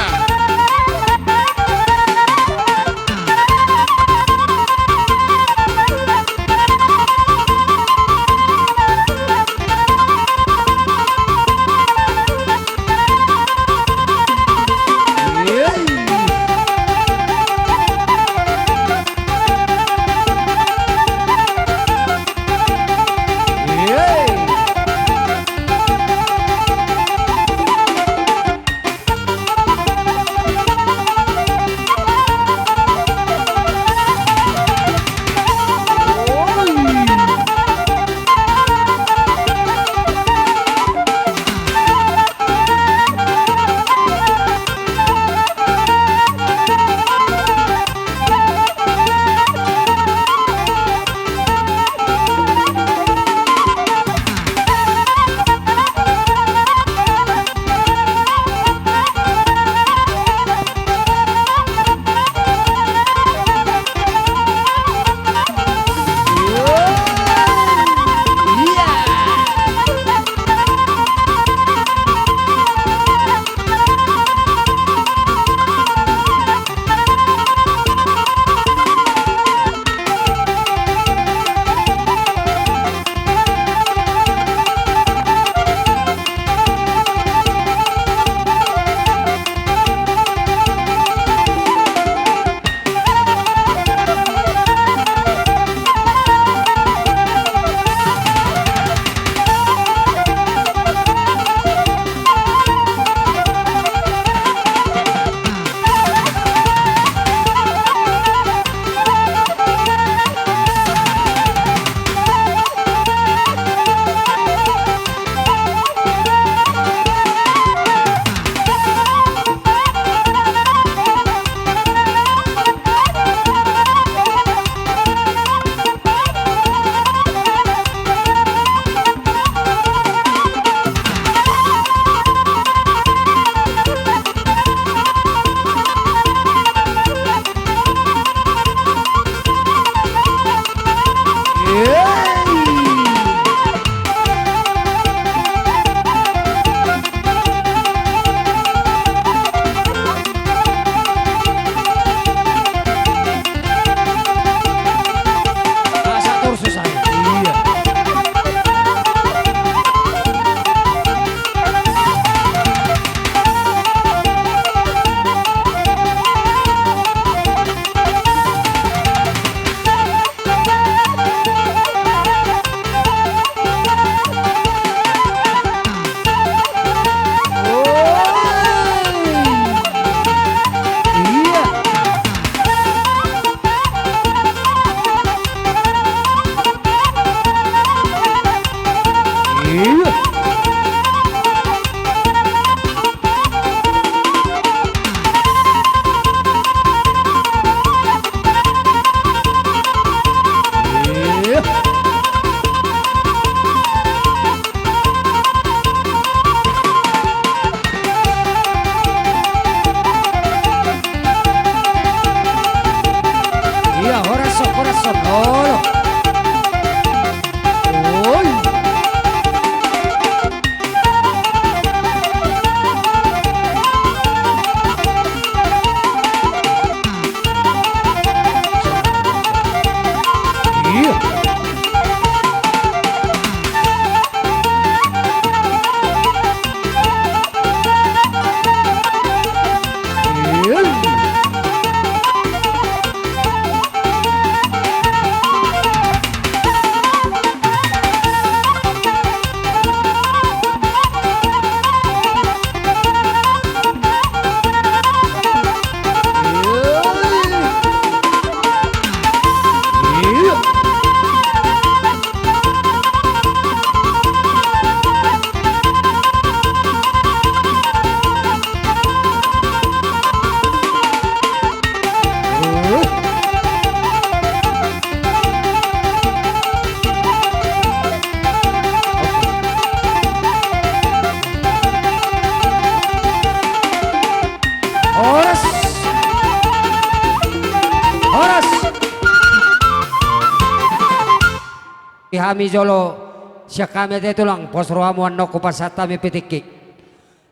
hami jolo sian hami ate tulang, pos rohamu annon hupasahat hami pe tingki.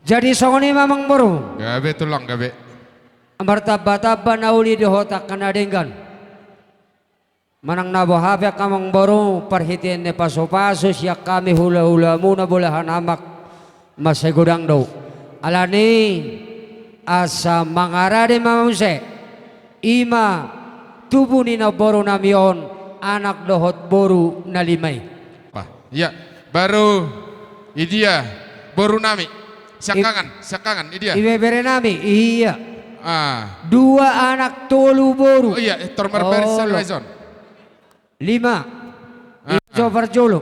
Jadi songon i ma amangboru. Gabe tulang, gabe. Martambatamba na uli dohot angka na denggan. Manang na boha pe angka amangboru, parhitean ni pasupasu sian hami hulahulamuna, bolahan amak, mansai godang do. Alani asa mangarade ma muse, i ma tubu ni namborunami on, anak dohot boru na lima i. Wah, ia, baru i dia borunami. Siangkangan, siangkangan, i dia. Ibeberenami, ia. Ah. Dua anak, tolu boru. Oh, ia, eh, tor marbaris. Olo. Lima. Ah. Ijo parjolo.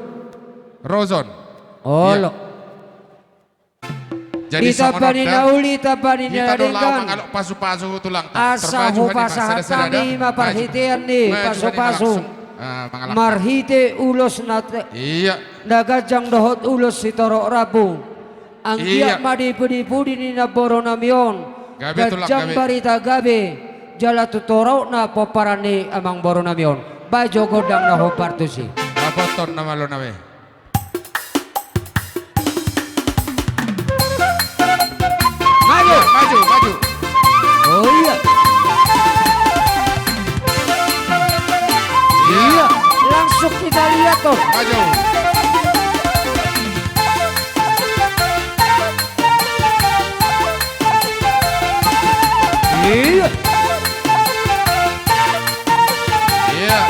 Roson. Olo. Ia. Jadi songon on da. Di tamba ni na uli, tamba ni na denggan. Hita do laho mangalap pasupasu tulang. Asa hupasahat hami ma parhitean ni pasupasu. Maju, maju, maju, maju. Ah, mangalap. Marhite ulos na te-, ia, na ganjang dohot ulos sitorop rambu. Anggiat ma di pudipudi ni namborunami on. Gabe tulang, gabe. Ganjang barita gabe, jala tu torop na pomparan ni amangborunami on. Baen jo gondang na hombar tusi. Dapothon nama lonami. Maju. Maju, maju. Oh, ia. Ia. Ia, langsung kita lihat tuh. Maju. Ia. Ia.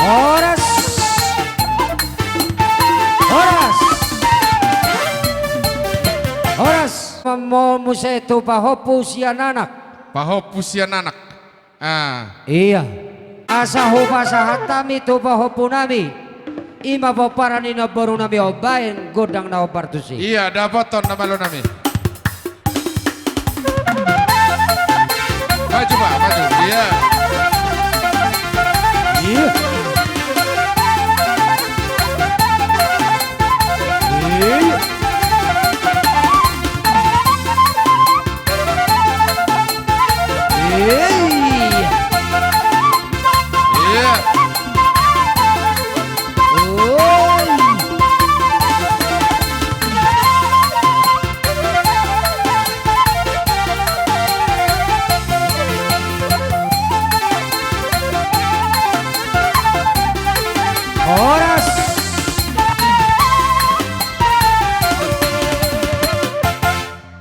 Horas. Horas. Horas. Muse tu pahompu sian anak. Pahompu sian anak. Ah. Ia. Asa hupasahat hami tu pahompunami. I ma pomparan ni namborunami on, baen gondang na hombar tusi. Ia, dapothon nama lonami. Maju, Pak, maju. Ia. Ia. Ia. Ia. Horas.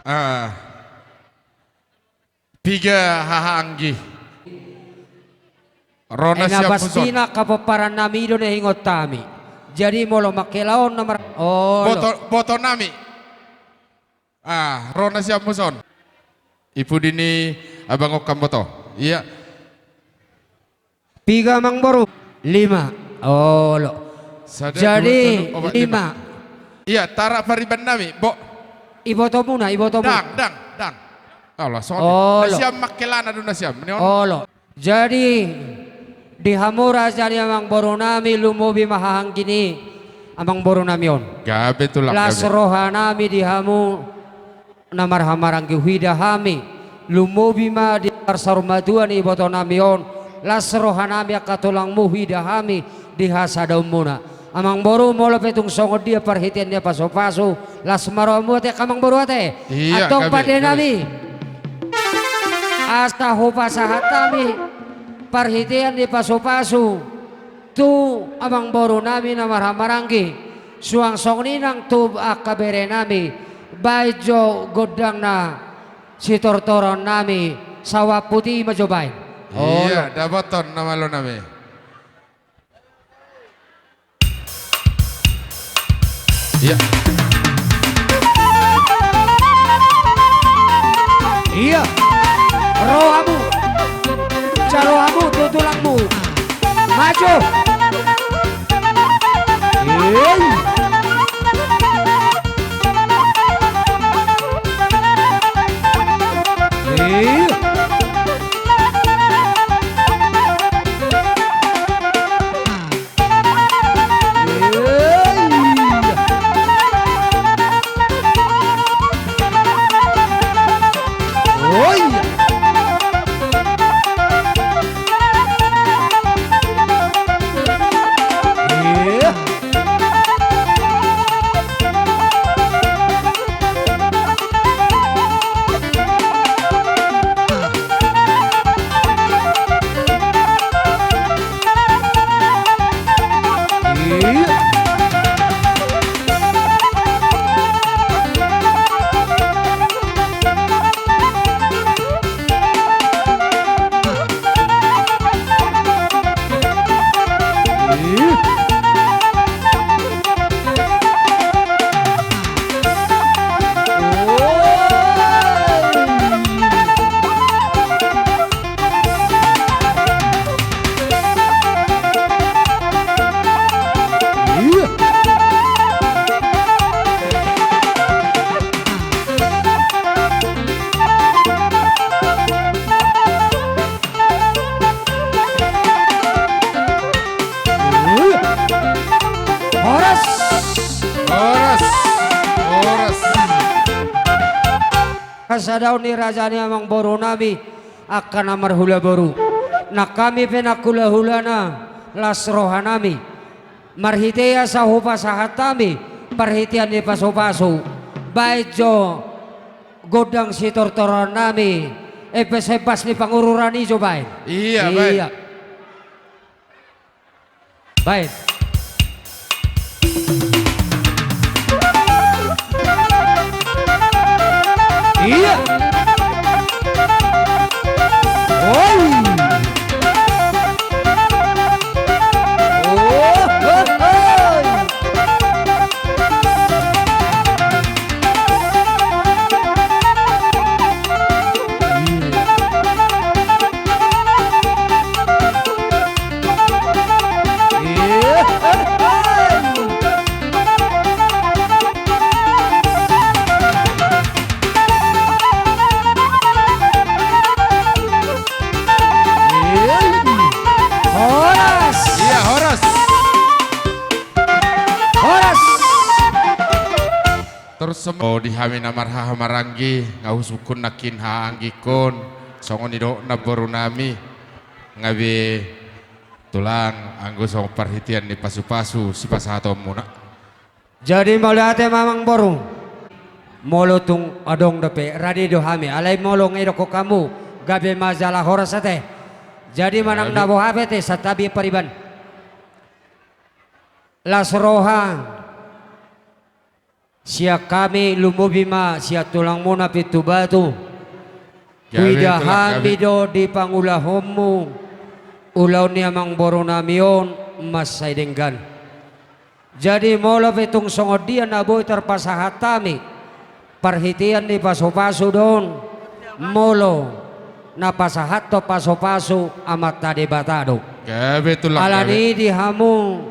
Ah. Piga hahaanggi. Ro na sian Puson. Ena pastina angka pomparan nami do na hingot hami. Jadi molo mangkelaon na mar-, olo. Boto, boto nami. Ah, ro na sian Puson. I pudi ni abang on, amangboru. Ia. Piga, amangboru? Lima. Olo. Sada, dua, tolu, opat, lima. Jadi lima. Ia, tara pariban nami, bo. Ibotomuna, ibotomuna. Dang, dang, dang. Olo, songon i. Olo. Na sian mangkelana do na sian. Olo. Jadi di hamu raja ni amangboru nami, lumobi ma hahaanggi ni amangboru nami on. Gabe tulang, gabe. Las roha nami di hamu na marhahamaranggi, huida hami, lumobi ma di parsaurmatua ni iboto nami on, las roha nami angka tulangmu, huida hami di hasadaonmuna. Amangboru, molo pe tung songon dia parhitean ni pasupasu, las ma rohamu ate, angka amangboru ate. Ia, antong gabe, pande nami. Asa hupasahat hami parhitean ni pasupasu tu amangboru nami na marhahamaranggi, suang songon i nang tu angka bere nami, baen jo gondang na sitortoron nami, saopat i ma jo baen. Olo. Iya, dapothon na malo nami. Iya. Iya. Rohamu. Jalo hamu tu tulangmu. Maju. Iya. Iya. Horas. Horas. Horas. Hasadaon ni raja ni amangboru nami, angka na marhula boru. Nang hami pe nang hulahulana, las roha nami. Marhite asa hupasahat hami parhitean ni pasupasu, baen jo gondang sitortoran nami, embas-embas ni pangururan i jo baen. Iya, baen. Iya. Baen. Iya. Oi. Oh, oh, oh. Horas. Iya, horas. Horas. Torus semua di hami na marhaha maranggi, nga husungkun nangkin haanggingkon, songon i do namboru nami, nga be tulang anggo songon parhitean ni pasupasu sipasahatonmuna. Jadi mauliate ma amangboru. Molo tung adong dope, rade do hami. Alai molo nga idokkon hamu, gabe ma jala horas ate. Jadi manang na boha pe ate, santabi pariban. Las roha. Sian hami lumobi ma sian tulangmuna Pintu Batu. Huida hami do di pangulahonmu ulaon ni amangboru nami on mansai denggan. Jadi molo pe tung songon dia na boi tarpasahat hami parhitean ni pasupasu do on, molo na pasahathon pasupasu Amanta Debata do. Alani i di hamu,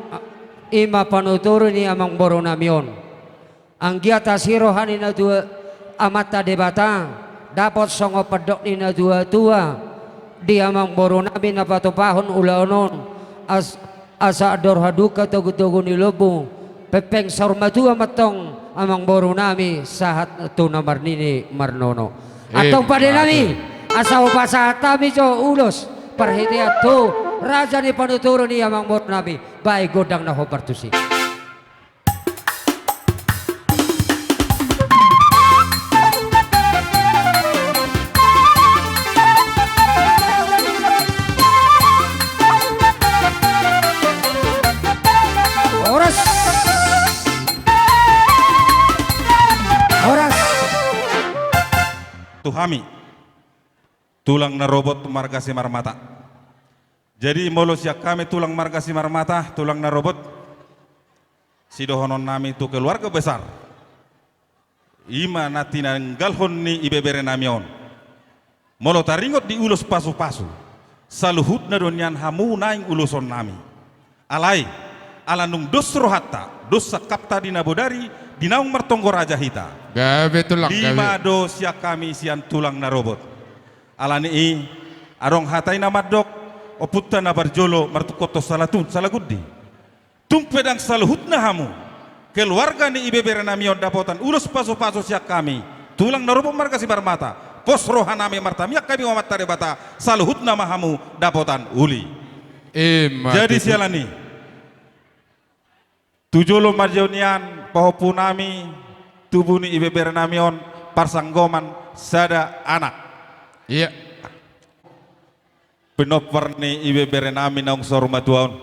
i ma panuturi ni amangboru nami on. Anggiat asi roha ni natua, Amanta Debata, dapot songon pandok ni natuatua di amangboru nami na patupahon ulaon on, as-, asa andor halumpang togutogu ni lombu, pengpeng saur matua ma antong amangboru nami sahat tu na marnini marnono. Antong pande nami, asa hupasahat hami jo ulos parhitean tu raja ni panuturi ni amangboru nami, baen gondang na hombar tusi. Horas. Horas. Tu hami. Tulang na robot marga Simarmata. Jadi molo sian hami tulang marga Simarmata, tulang na robot, sidohononnami tu keluarga besar, i ma na tinanggalhon ni ibeberenami on. Molo taringot di ulos pasupasu, saluhutna do nian hamu naeng ulosonnami. Alai, ala nunga dos rohanta, dos sangkapta di na bodari, di naung martonggo raja hita. Gabe tulang, gabe. Lima do sian hami sian tulang na robot. Alani i, adong hata i na mandok, ompunta na parjolo martungkothon salatun, salagundi. Tung pe ndang saluhutna hamu keluarga ni ibeberenami on dapotan ulos pasupasu sian hami, tulang na robot marga Simarmata, pos rohanami martamiang hami tu Amanta Debata, saluhutna ma hamu dapotan uli. Ima tutu. Jadi siala ni i, tu jolo ma jo nian pahompunami, tubu ni ibeberenami on, parsanggoman sada anak. Iya. Pinompar ni ibeberenami naung saur matua on.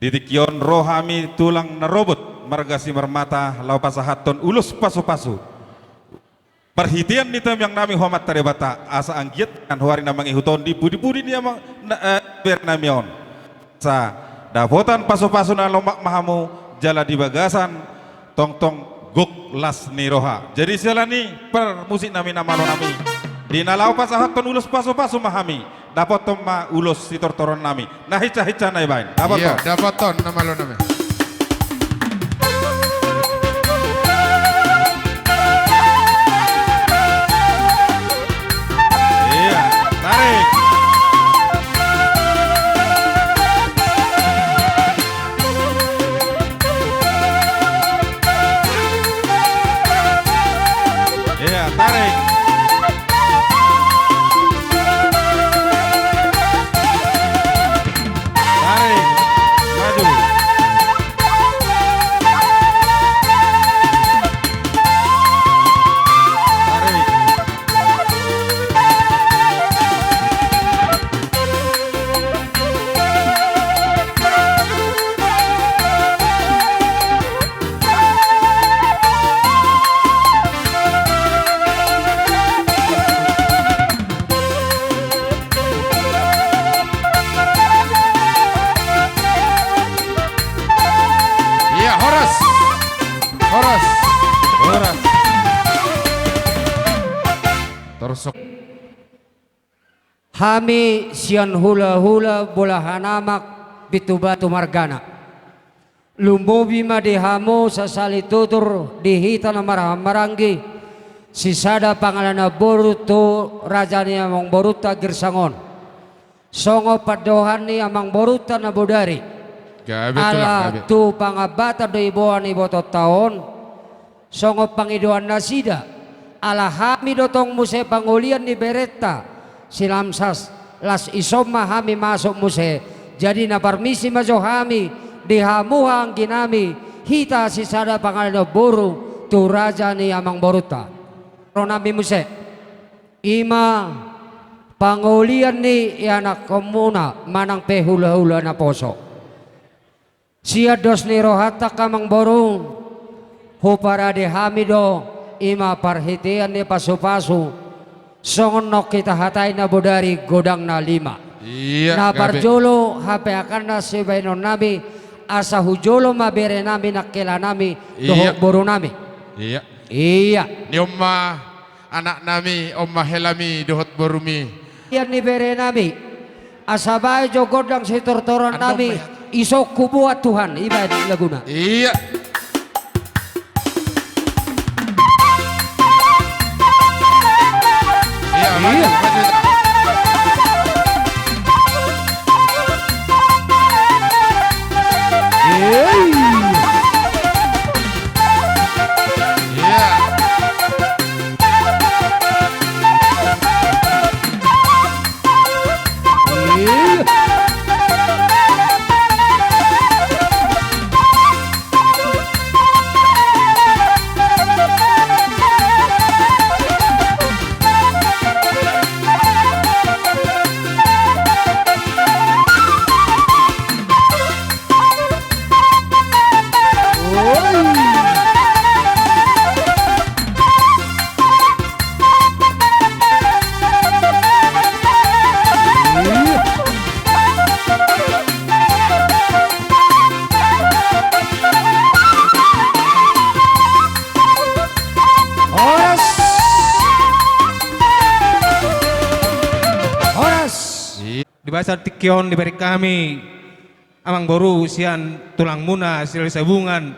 Di tingki on ro hami tulang na robot marga Simarmata laho pasahathon ulos pasupasu. Parhitean ni tamiangnami tu Amanta Debata, asa anggiat nang hoari na mangihut on di pudipudi ni amang na, eh, ibeberenami on. Asa dapotan pasupasu na lomak ma hamu, jala di bagasan tongtong gok las ni roha. Jadi siala ni i, parmusiknami na malonami, di na laho pasahathon ulos pasupasu ma hami, dapothon ma ulos sitortoronnami. Na hinsahinsa na ibaen. Dapothon. Iya, dapothon na malonami. Iya, tarik. Iya, tarik. Tarik. Maju. Tarik. Iya, horas. Horas. Horas. Torsok. Hami sian hulahula Bolahan Amak, Bitubatu margana. Lumobi ma di hamu sasali tutur di hita na marhahamaranggi, sisada pangalaho na boru tu raja ni amangborunta Girsang on. Songon pandohan ni amangborunta na bodari. Gabe tulang, gabe. Ala tu pangambatan do diboan ibotonta on. Songon pangidoan nasida, ala hami do tong muse pangolian ni berenta, si Lamsas, las ison ma hami masuk muse, jadi na parmisi ma jo hami, di hamu haha angginami, hita sisada pangalaho na boru, tu raja ni amangborunta. Ro nami muse, i ma pangolian ni ianakkonmuna, manang pe hulahula naposo. Sian dos ni rohanta angka amangboru, huparade hami do, i ma parhitean ni pasupasu, songon naung hita hatai na bodari godang na lima. Iya, gabe. Na parjolo, hape angka na sibaenonnami, asa hu jolo ma berenami nangkelanami, iya, dohot borunami. Iya. Iya. Ni on ma anaknami, on ma helami, dohot borumi. Ia ni berenami. Asa baen jo gondang sitortorannami. Andong ma ia. Ison huboan Tuhan, i baen laguna. Iya. Iya, maju, iya, maju. Iya. Iya. Di bagasan tingki on dibereng hami, amangboru, sian tulangmuna Silahisabungan,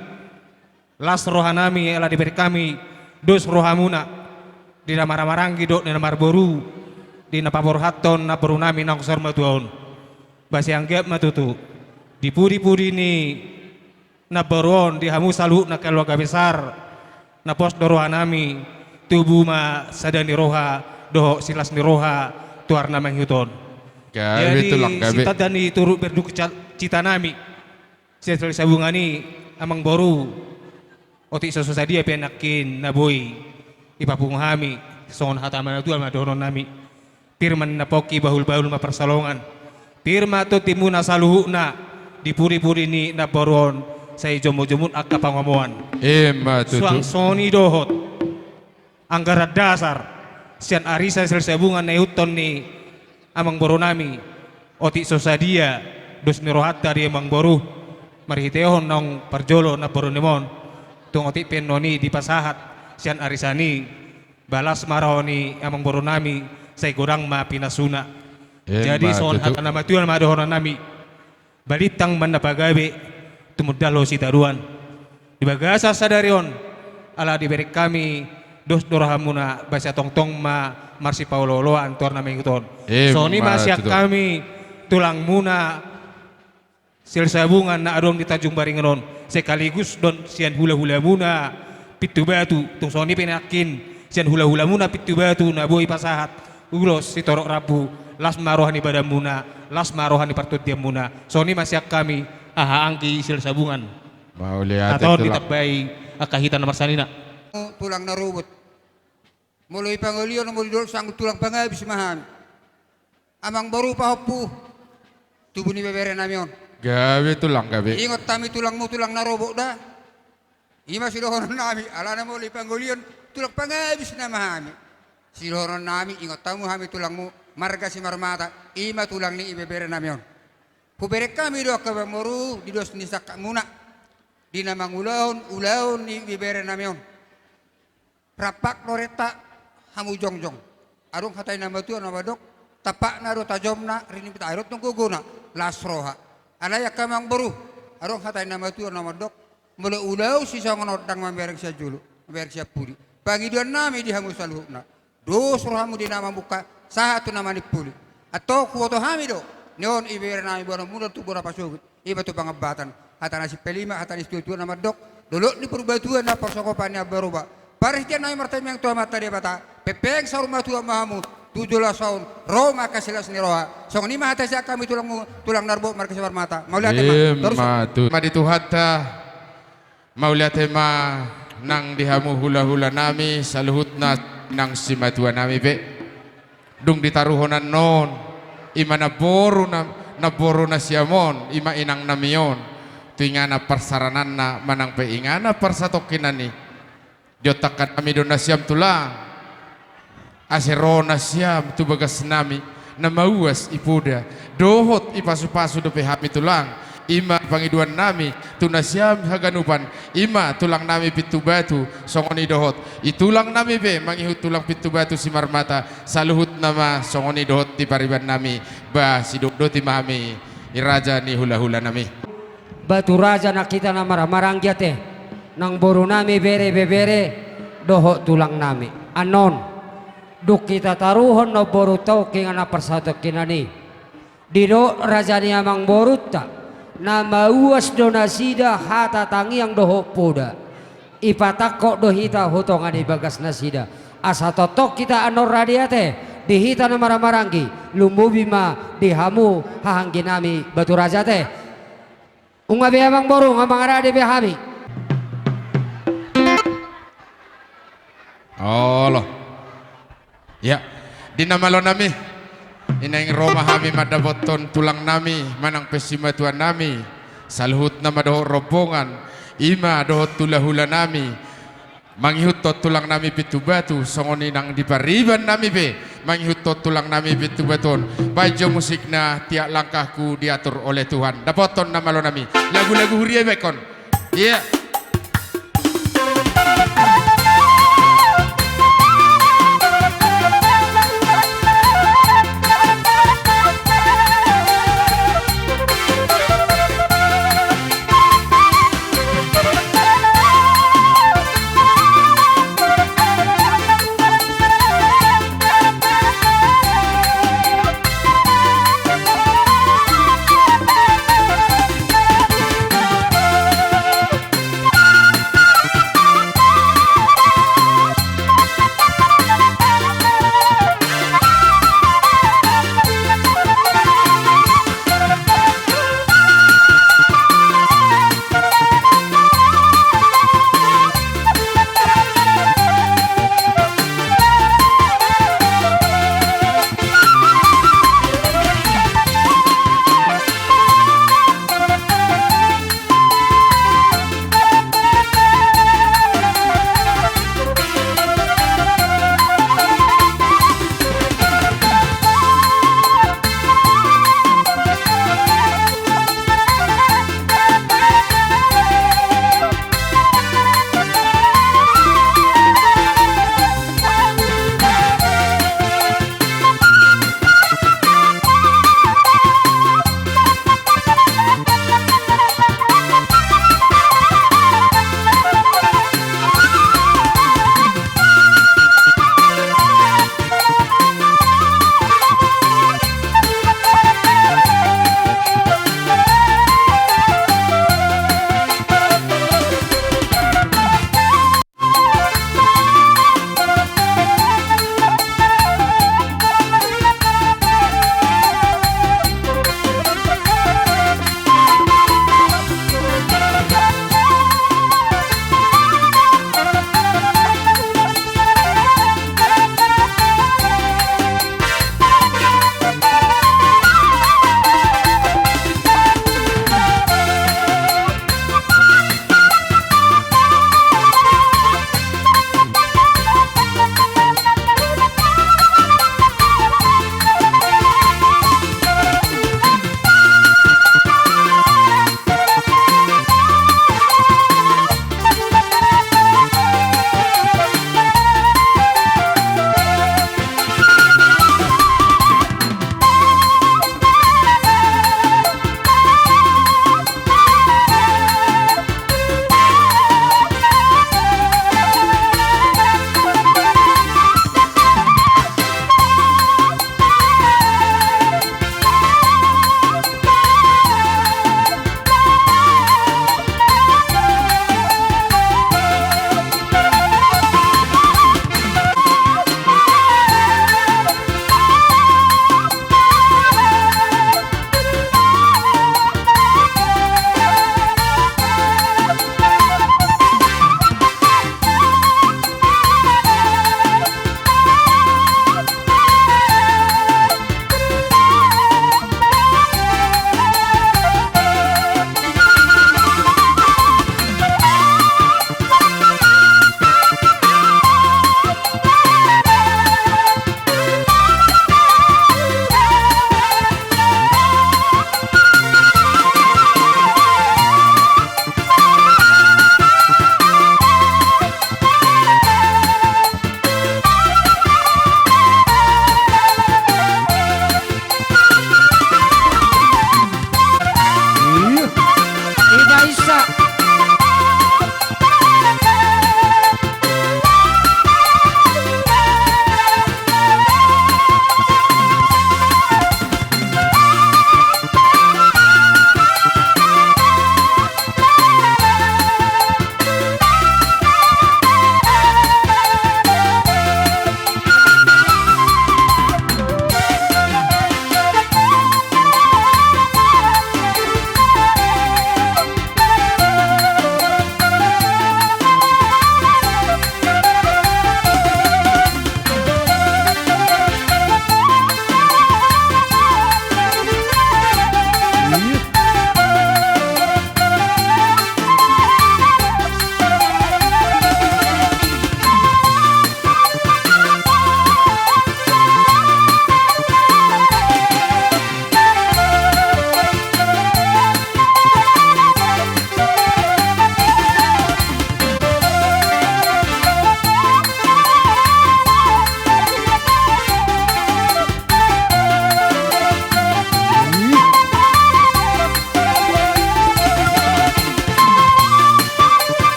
las rohanami ala dibereng hami dos rohamuna di na marhahamaranggi dohot di na marboru, di na paborhathon namborunami naung saur matua on. Ba sai anggiat ma tutu di pudipudi ni namboru on, di hamu saluhutna keluarga besar, na pos do rohanami, tubu ma sada ni roha dohot silas ni roha tu ari na mangihut on. Gabe, jadi, tulang, gabe. Sitanda ni turut berduka ca-, citanami, Silahisabungan i, amangboru, otik so sadia pe nangkin na boi ipapungu hami, songon hata ni natuatua ma dohononnami. Pir ma ninna pongki, bahulbahul ma pansalongan. Pir ma tontimuna saluhutna di pudipudi ni namboru on, sai jomujomuna angka pangomoan. Ima tutu. Suang songon i dohot anggaran dasar sian arisan Silahisabungan na ihuthon ni amangborunami, otik so sadia dos ni rohanta di amangboru, marhitehon naung parjolo namborunami on, tung otik pe annon i dipasahat sian arisan i, ba las ma roha ni amangborunami, sai godang ma pinasuna. Ima tutu. Jadi songon hata ni natuatua ma dohononnami. Balintang ma na pagabe, tumundalhon sitadoan. Di bagasan sadari on, ala dibereng hami dos do rohamuna, ba sai tongtong ma marsipaolooloan tu ari na mangihut on. Ima tutu. Songon i ma sian hami tulangmuna Silahisabungan na adong di Tanjung Baringan on, sekaligus dohot sian hulahulamuna Pintu Batu, tung songon i pe nangkin sian hulahulamuna Pintu Batu na boi pasahat ulos sitorop rambu, las ma roha ni badanmuna, las ma roha ni partondianmuna. Songon i ma sian hami, haha anggi Silahisabungan. Mauliate, tulang. Asa on ditambai angka hita na marsanina. Tulang na robot. Molo di pangoli on, molo di dolok sanggup, tulang pangabis ma hami. Amangboru pahompu, tubu ni beberenami on. Gabe, tulang, gabe. Ingot hami tulangmu, tulang na robot da. I ma sidohononnami, alana molo di pangoli on, tulang pangabis nama hami. Sidohononnami, ingot hamu hami tulangmu, marga Simarmata, i ma tulang ni ibeberenami on. Hubereng hami do angka amangboru, di dos ni sangkapmuna, di na mangulahon ulaon ni ibeberenami on. Rampak lorenta hamu jongjong. Adong hata ni natuatua na mandok, tampakna do tajomna, rintik ni tahi do tong gogona, las roha. Alai angka amangboru, adong hata ni natuatua na mandok, molo ulaon sisongon on ndang mambereng sian julu, mambereng sian pudi. Pangidoannami di hamu saluhutna, dos rohamu di na mamungka, sahat tu na manimpuli. Antong huboto hami do, ni on ibeberenami, boanonmuna tu bona pasogit, i ma tu pangambatan. Hata na simpel i ma hata ni situatua na mandok, dolok ni Purbatua na parsongopan ni ambaroba. Parhiteannami martangiang tu Amanta Debata, pengpeng saur matua ma hamu tu joloan on, ro ma angka silas ni roha. Songon i ma hata sian hami tulangmu, tulang na robot marga Simarmata. Mauliate ma. Ima tutu. Torus ma di Tuhanta. Mauliate ma nang di hamu hulahulanami saluhutna, nang simatuanami pe. Dung ditaruhon annon, i ma namboru na, namboru nasiam on, i ma inangnami on, tu inganan parsarananna manang pe inganan parsatongkinan i. Diontangkan hami do nasiam tulang, ase ro nasiam tu bagasnami, na mauas i poda, dohot i pasupasu dope hami tulang. I ma pangidoannami tu nasiam haganupan, i ma tulangnami Pintu Batu, songon i dohot i tulangnami pe mangihut tulang Pintu Batu Simarmata, saluhutna ma songon i dohot di paribannami, ba sidok doti ma hami, i raja ni hulahulanami. Ba tu raja nang hita na marhahamaranggi ate, namborunami, bere, bebere, dohot tulangnami. Annon, dung hita taruhon namborunta on tu inganan parsatongkinan i, didok raja ni amangborunta, na mauas do nasida hata tangiang dohot poda. Ipatangkok do hita tu tonga ni bagasnasida. Asa tongtong hita annon rade ate, di hita na marhahamaranggi, lumobi ma di hamu hahaangginami Batu Raja ate. Nunga be amangboru, nunga mangarade be hami. Olo. Ya, di na malonami, i naeng ro ma hami mandapothon tulangnami manang pe simatuanami, saluhutna ma dohot rombongan, i ma dohot hulahulanami, mangihuthon tulangnami Pintu Batu, songon i nang di paribannami pe, mangihuthon tulangnami Pintu Batu on. Baen jo musikna, Tiap Langkahku Diatur Oleh Tuhan. Dapothon na malonami. Lagu-lagu huria ibaenkon. Iya.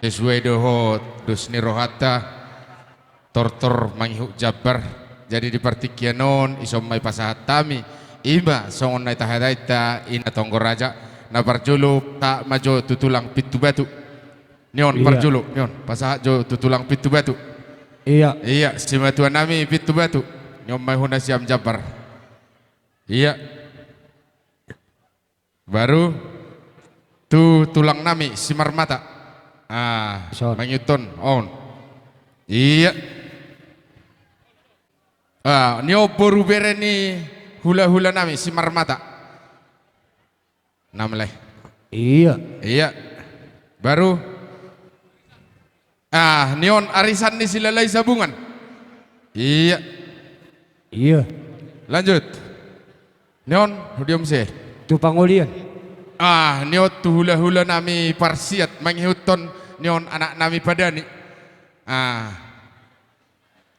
Sesuai dohot dos ni rohanta, tortor mangihut jambar. Jadi di partingkian on, dison ma dipasahat hami, i ma songon na tahatainta, ina tonggo raja. Na parjolo, pasahat ma jo tu tulang pintu batu. Ni on, iya, parjolo, ni on, pasahat jo tu tulang pintu batu. Iya. Iya, simatua nami pintu batu. Ni on ma hona siam jambar. Iya. Baru tu tulang nami Simarmata. Ah, son. Mangihuthon on. Iya. Ah, ni on boru bere ni hulahula nami Simarmata. Namleh. Iya. Iya. Baru. Ah, ni on arisan ni Silalahi Sabungan. Iya. Iya. Lanjut. Ni on, hudiom se. Tu pangolian. Ah, ni on tu hulahula nami Parsiat, mangihuthon ni on anak nami Padani. Ah.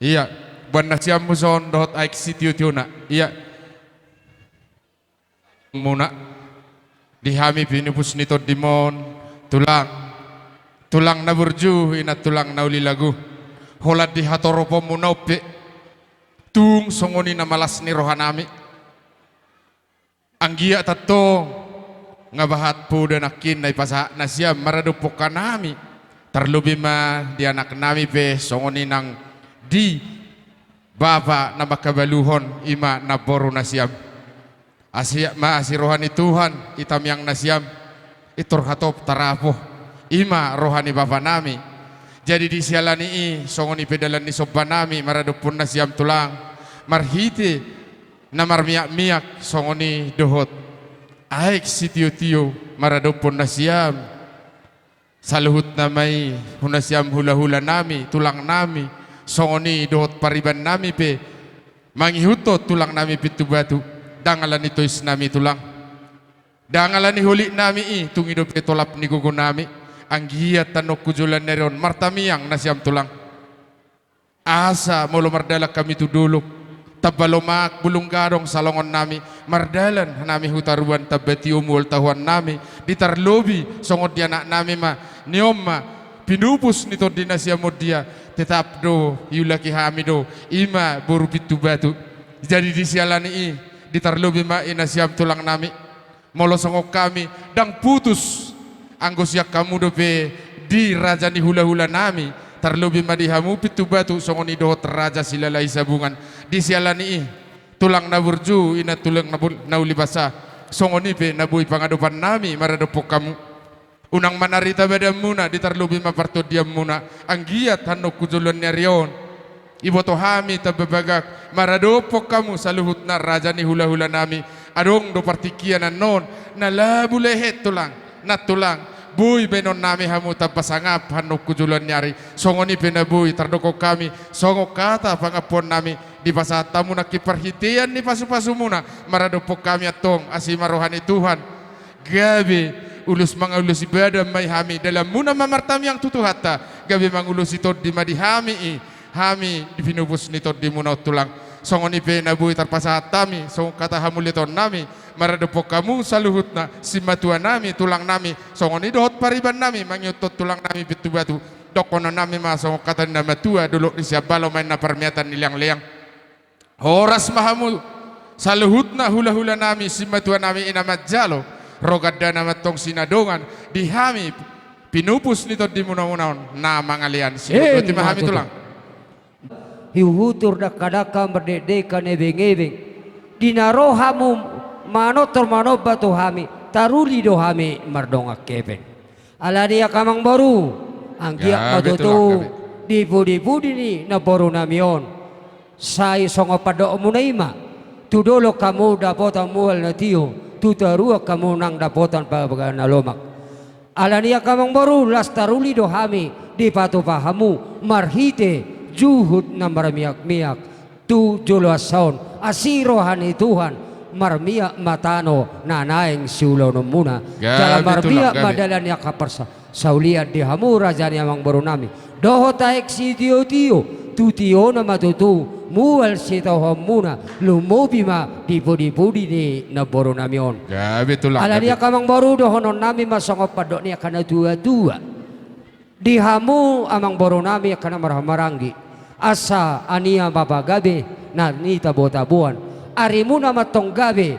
Iya, boan nasiam muse on dohot aek sitio-tiona. Iya. Muna, di hami pinupus ni tondimon, tulang, tulang na burju, ina tulang na uli lagu, holan di hatoroponmuna on pe, tung songon i na malas ni roha nami. Anggiat antong, nga bahat poda nangkin na dipasahat nasiam maradophon hanami, tarlobi ma di anak nami pe songon i nang di bapa na mangkabaluhon, i ma namboru nasiam. Asi ma asi roha ni Tuhan, i tamiang nasiam, pintor hatop tarapoh, i ma roha ni bapa nami. Jadi di siala ni i, songon i pe dalan ni somba nami maradophon nasiam tulang, marhite na marmiak-miak songon i dohot aek sitio-tio maradophon nasiam. Saluhutna ma i, tu nasiam hulahula nami, tulang nami, songon i dohot pariban nami pe, mangihuthon tulang nami pintu batu, ndang ala ni tois nami tulang, ndang ala ni holit nami i, tung i dope tolap ni gogo nami, anggiat tano tu joloan ni ari on, martamiang nasiam tulang. Asa molo mardalan hami tu dolok, tamba lomak bulung gadong salongon nami, mardalan hanami hutaruan tamba tio mual tahuan nami, di tarlobi songon di anak nami ma, ni on ma, pinupus ni tondi nasiam on dia, tetap do, iulaki hami do, i ma boru pintu batu. Jadi di siala ni i, di tarlobi ma i nasiam tulang nami. Molo songon hami, ndang putus, anggo sian hamu dope di raja ni hulahula nami, tarlobi ma di hamu pintu batu songon i dohot raja Silalahi Sabungan. Di siala ni i, tulang na burju, ina tulang na bul-, na uli basa, songon i pe na boi pangadopan nami maradophon hamu. Unang manarita badanmuna, di tarlobi ma partondianmuna, anggiat tano tu joloan ni ari on. Iboto hami tamba bagak, maradophon hamu saluhutna raja ni hulahula nami, adong do partingkian annon, na labu lehet tulang, nantulang, boi baenon nami hamu tamba sangap tano tu joloan ni ari, songon i pe na boi tardok hami, songon hata pangampuon nami, dipasahat hamu nangkin parhitean ni pasupasumuna, maradophon hami antong, asi ma roha ni Tuhan, gabe ulos mangaulosi badan ma i hami, dalanmuna ma martamiang tu Tuhanta, gabe mangulosi tondi ma di hami i, hami di pinupus ni tondimuna on tulang. Songon i pe na boi tarpasahat hami, songon hata hamuliateon nami, maradophon hamu saluhutna, simatua nami, tulang nami, songon i dohot pariban nami, mangihuthon tulang nami pintu batu, dohonon nami ma songon hata ni na matua, dolok ni Siambalo ma inna parmeatan ni leangleang. Horas ma hamu, saluhutna hulahula nami, simatua nami ina manjalo, ro gandana ma antong sinadongan, di hami, pinupus ni tondimuna on, na mangalean, sidok, eh, boti ma hami tutu, tulang. Huhutur dangkadangka mardekdek na ebengebeng. Di na ro hamu manortor manomba tu hami, taruli do hami mardongan hepeng. Alani i angka amangboru, anggiat ma tutu, gabe tulang, gabe, di pudipudi ni namboru nami on. Sai songon pandokmuna i ma, tu dolok hamu dapotan mual na tio, tu toruan hamu nang dapotan parbagalan na lomak. Alani i angka amangboru, las taruli do hami dipatupa hamu marhite juhut na marmiakmiak tu joloan on, asi roha ni Tuhan, marmiak ma tano na naeng siulaonmuna. Gabe tulang, gabe. Jala marmiak ma dalan ni angka parsa-, saulian di hamu raja ni amangboru nami. Dohot aek sitiotio, tu tiona ma tutu, mual sitahuonmuna, lumobi ma di pudipudi ni namboru nami on. Gabe tulang, gabe. Alani i angka amangboru, dohonon nami ma songon pandok ni angka natuatua. Di hamu amangboru nami angka na marhahamaranggi, asa ania ma pagabe na nitabo-taboan, arimuna ma antong gabe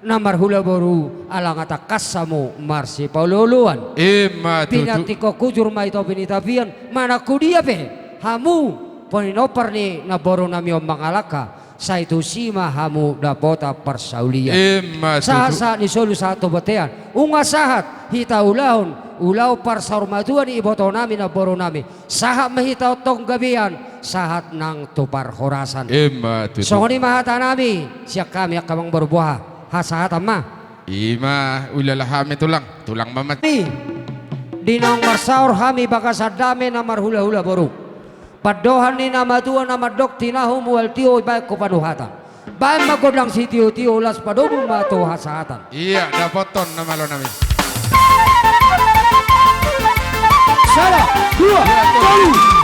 na marhula boru, ala nga tangkas hamu marsipaolo-oloan. Ima tutu. Pinantikhon hujur ma i topi ni tapian, manang tu dia pe hamu pinompar ni namboru nami on mangalangka, sai tusi ma hamu dapotan parsaulian. Ima tutu. Sahat-sahat ni solu sahat tu bontean, nunga sahat hita ulahon, ulaon parsaurmatua ni iboto nami namboru nami. Sahat ma hita antong gabean, sahat nang tu parhorasan. Ima tutu. Songon i ma hata nami sian hami angka amangboru, boha hasahatan ma. Ima, ulala hami tulang, tulang ma mate. Di naung marsaor hami bagasan dame na marhula-hula boru. Pandohan ni na matua na mandok, tinahu mual tio, baen ho panuhatan. Baen ma gondang sitio-tio, laos padomu ma tu hasahatan. Ia, dapothon na malo nami. Sada, dua, tolu.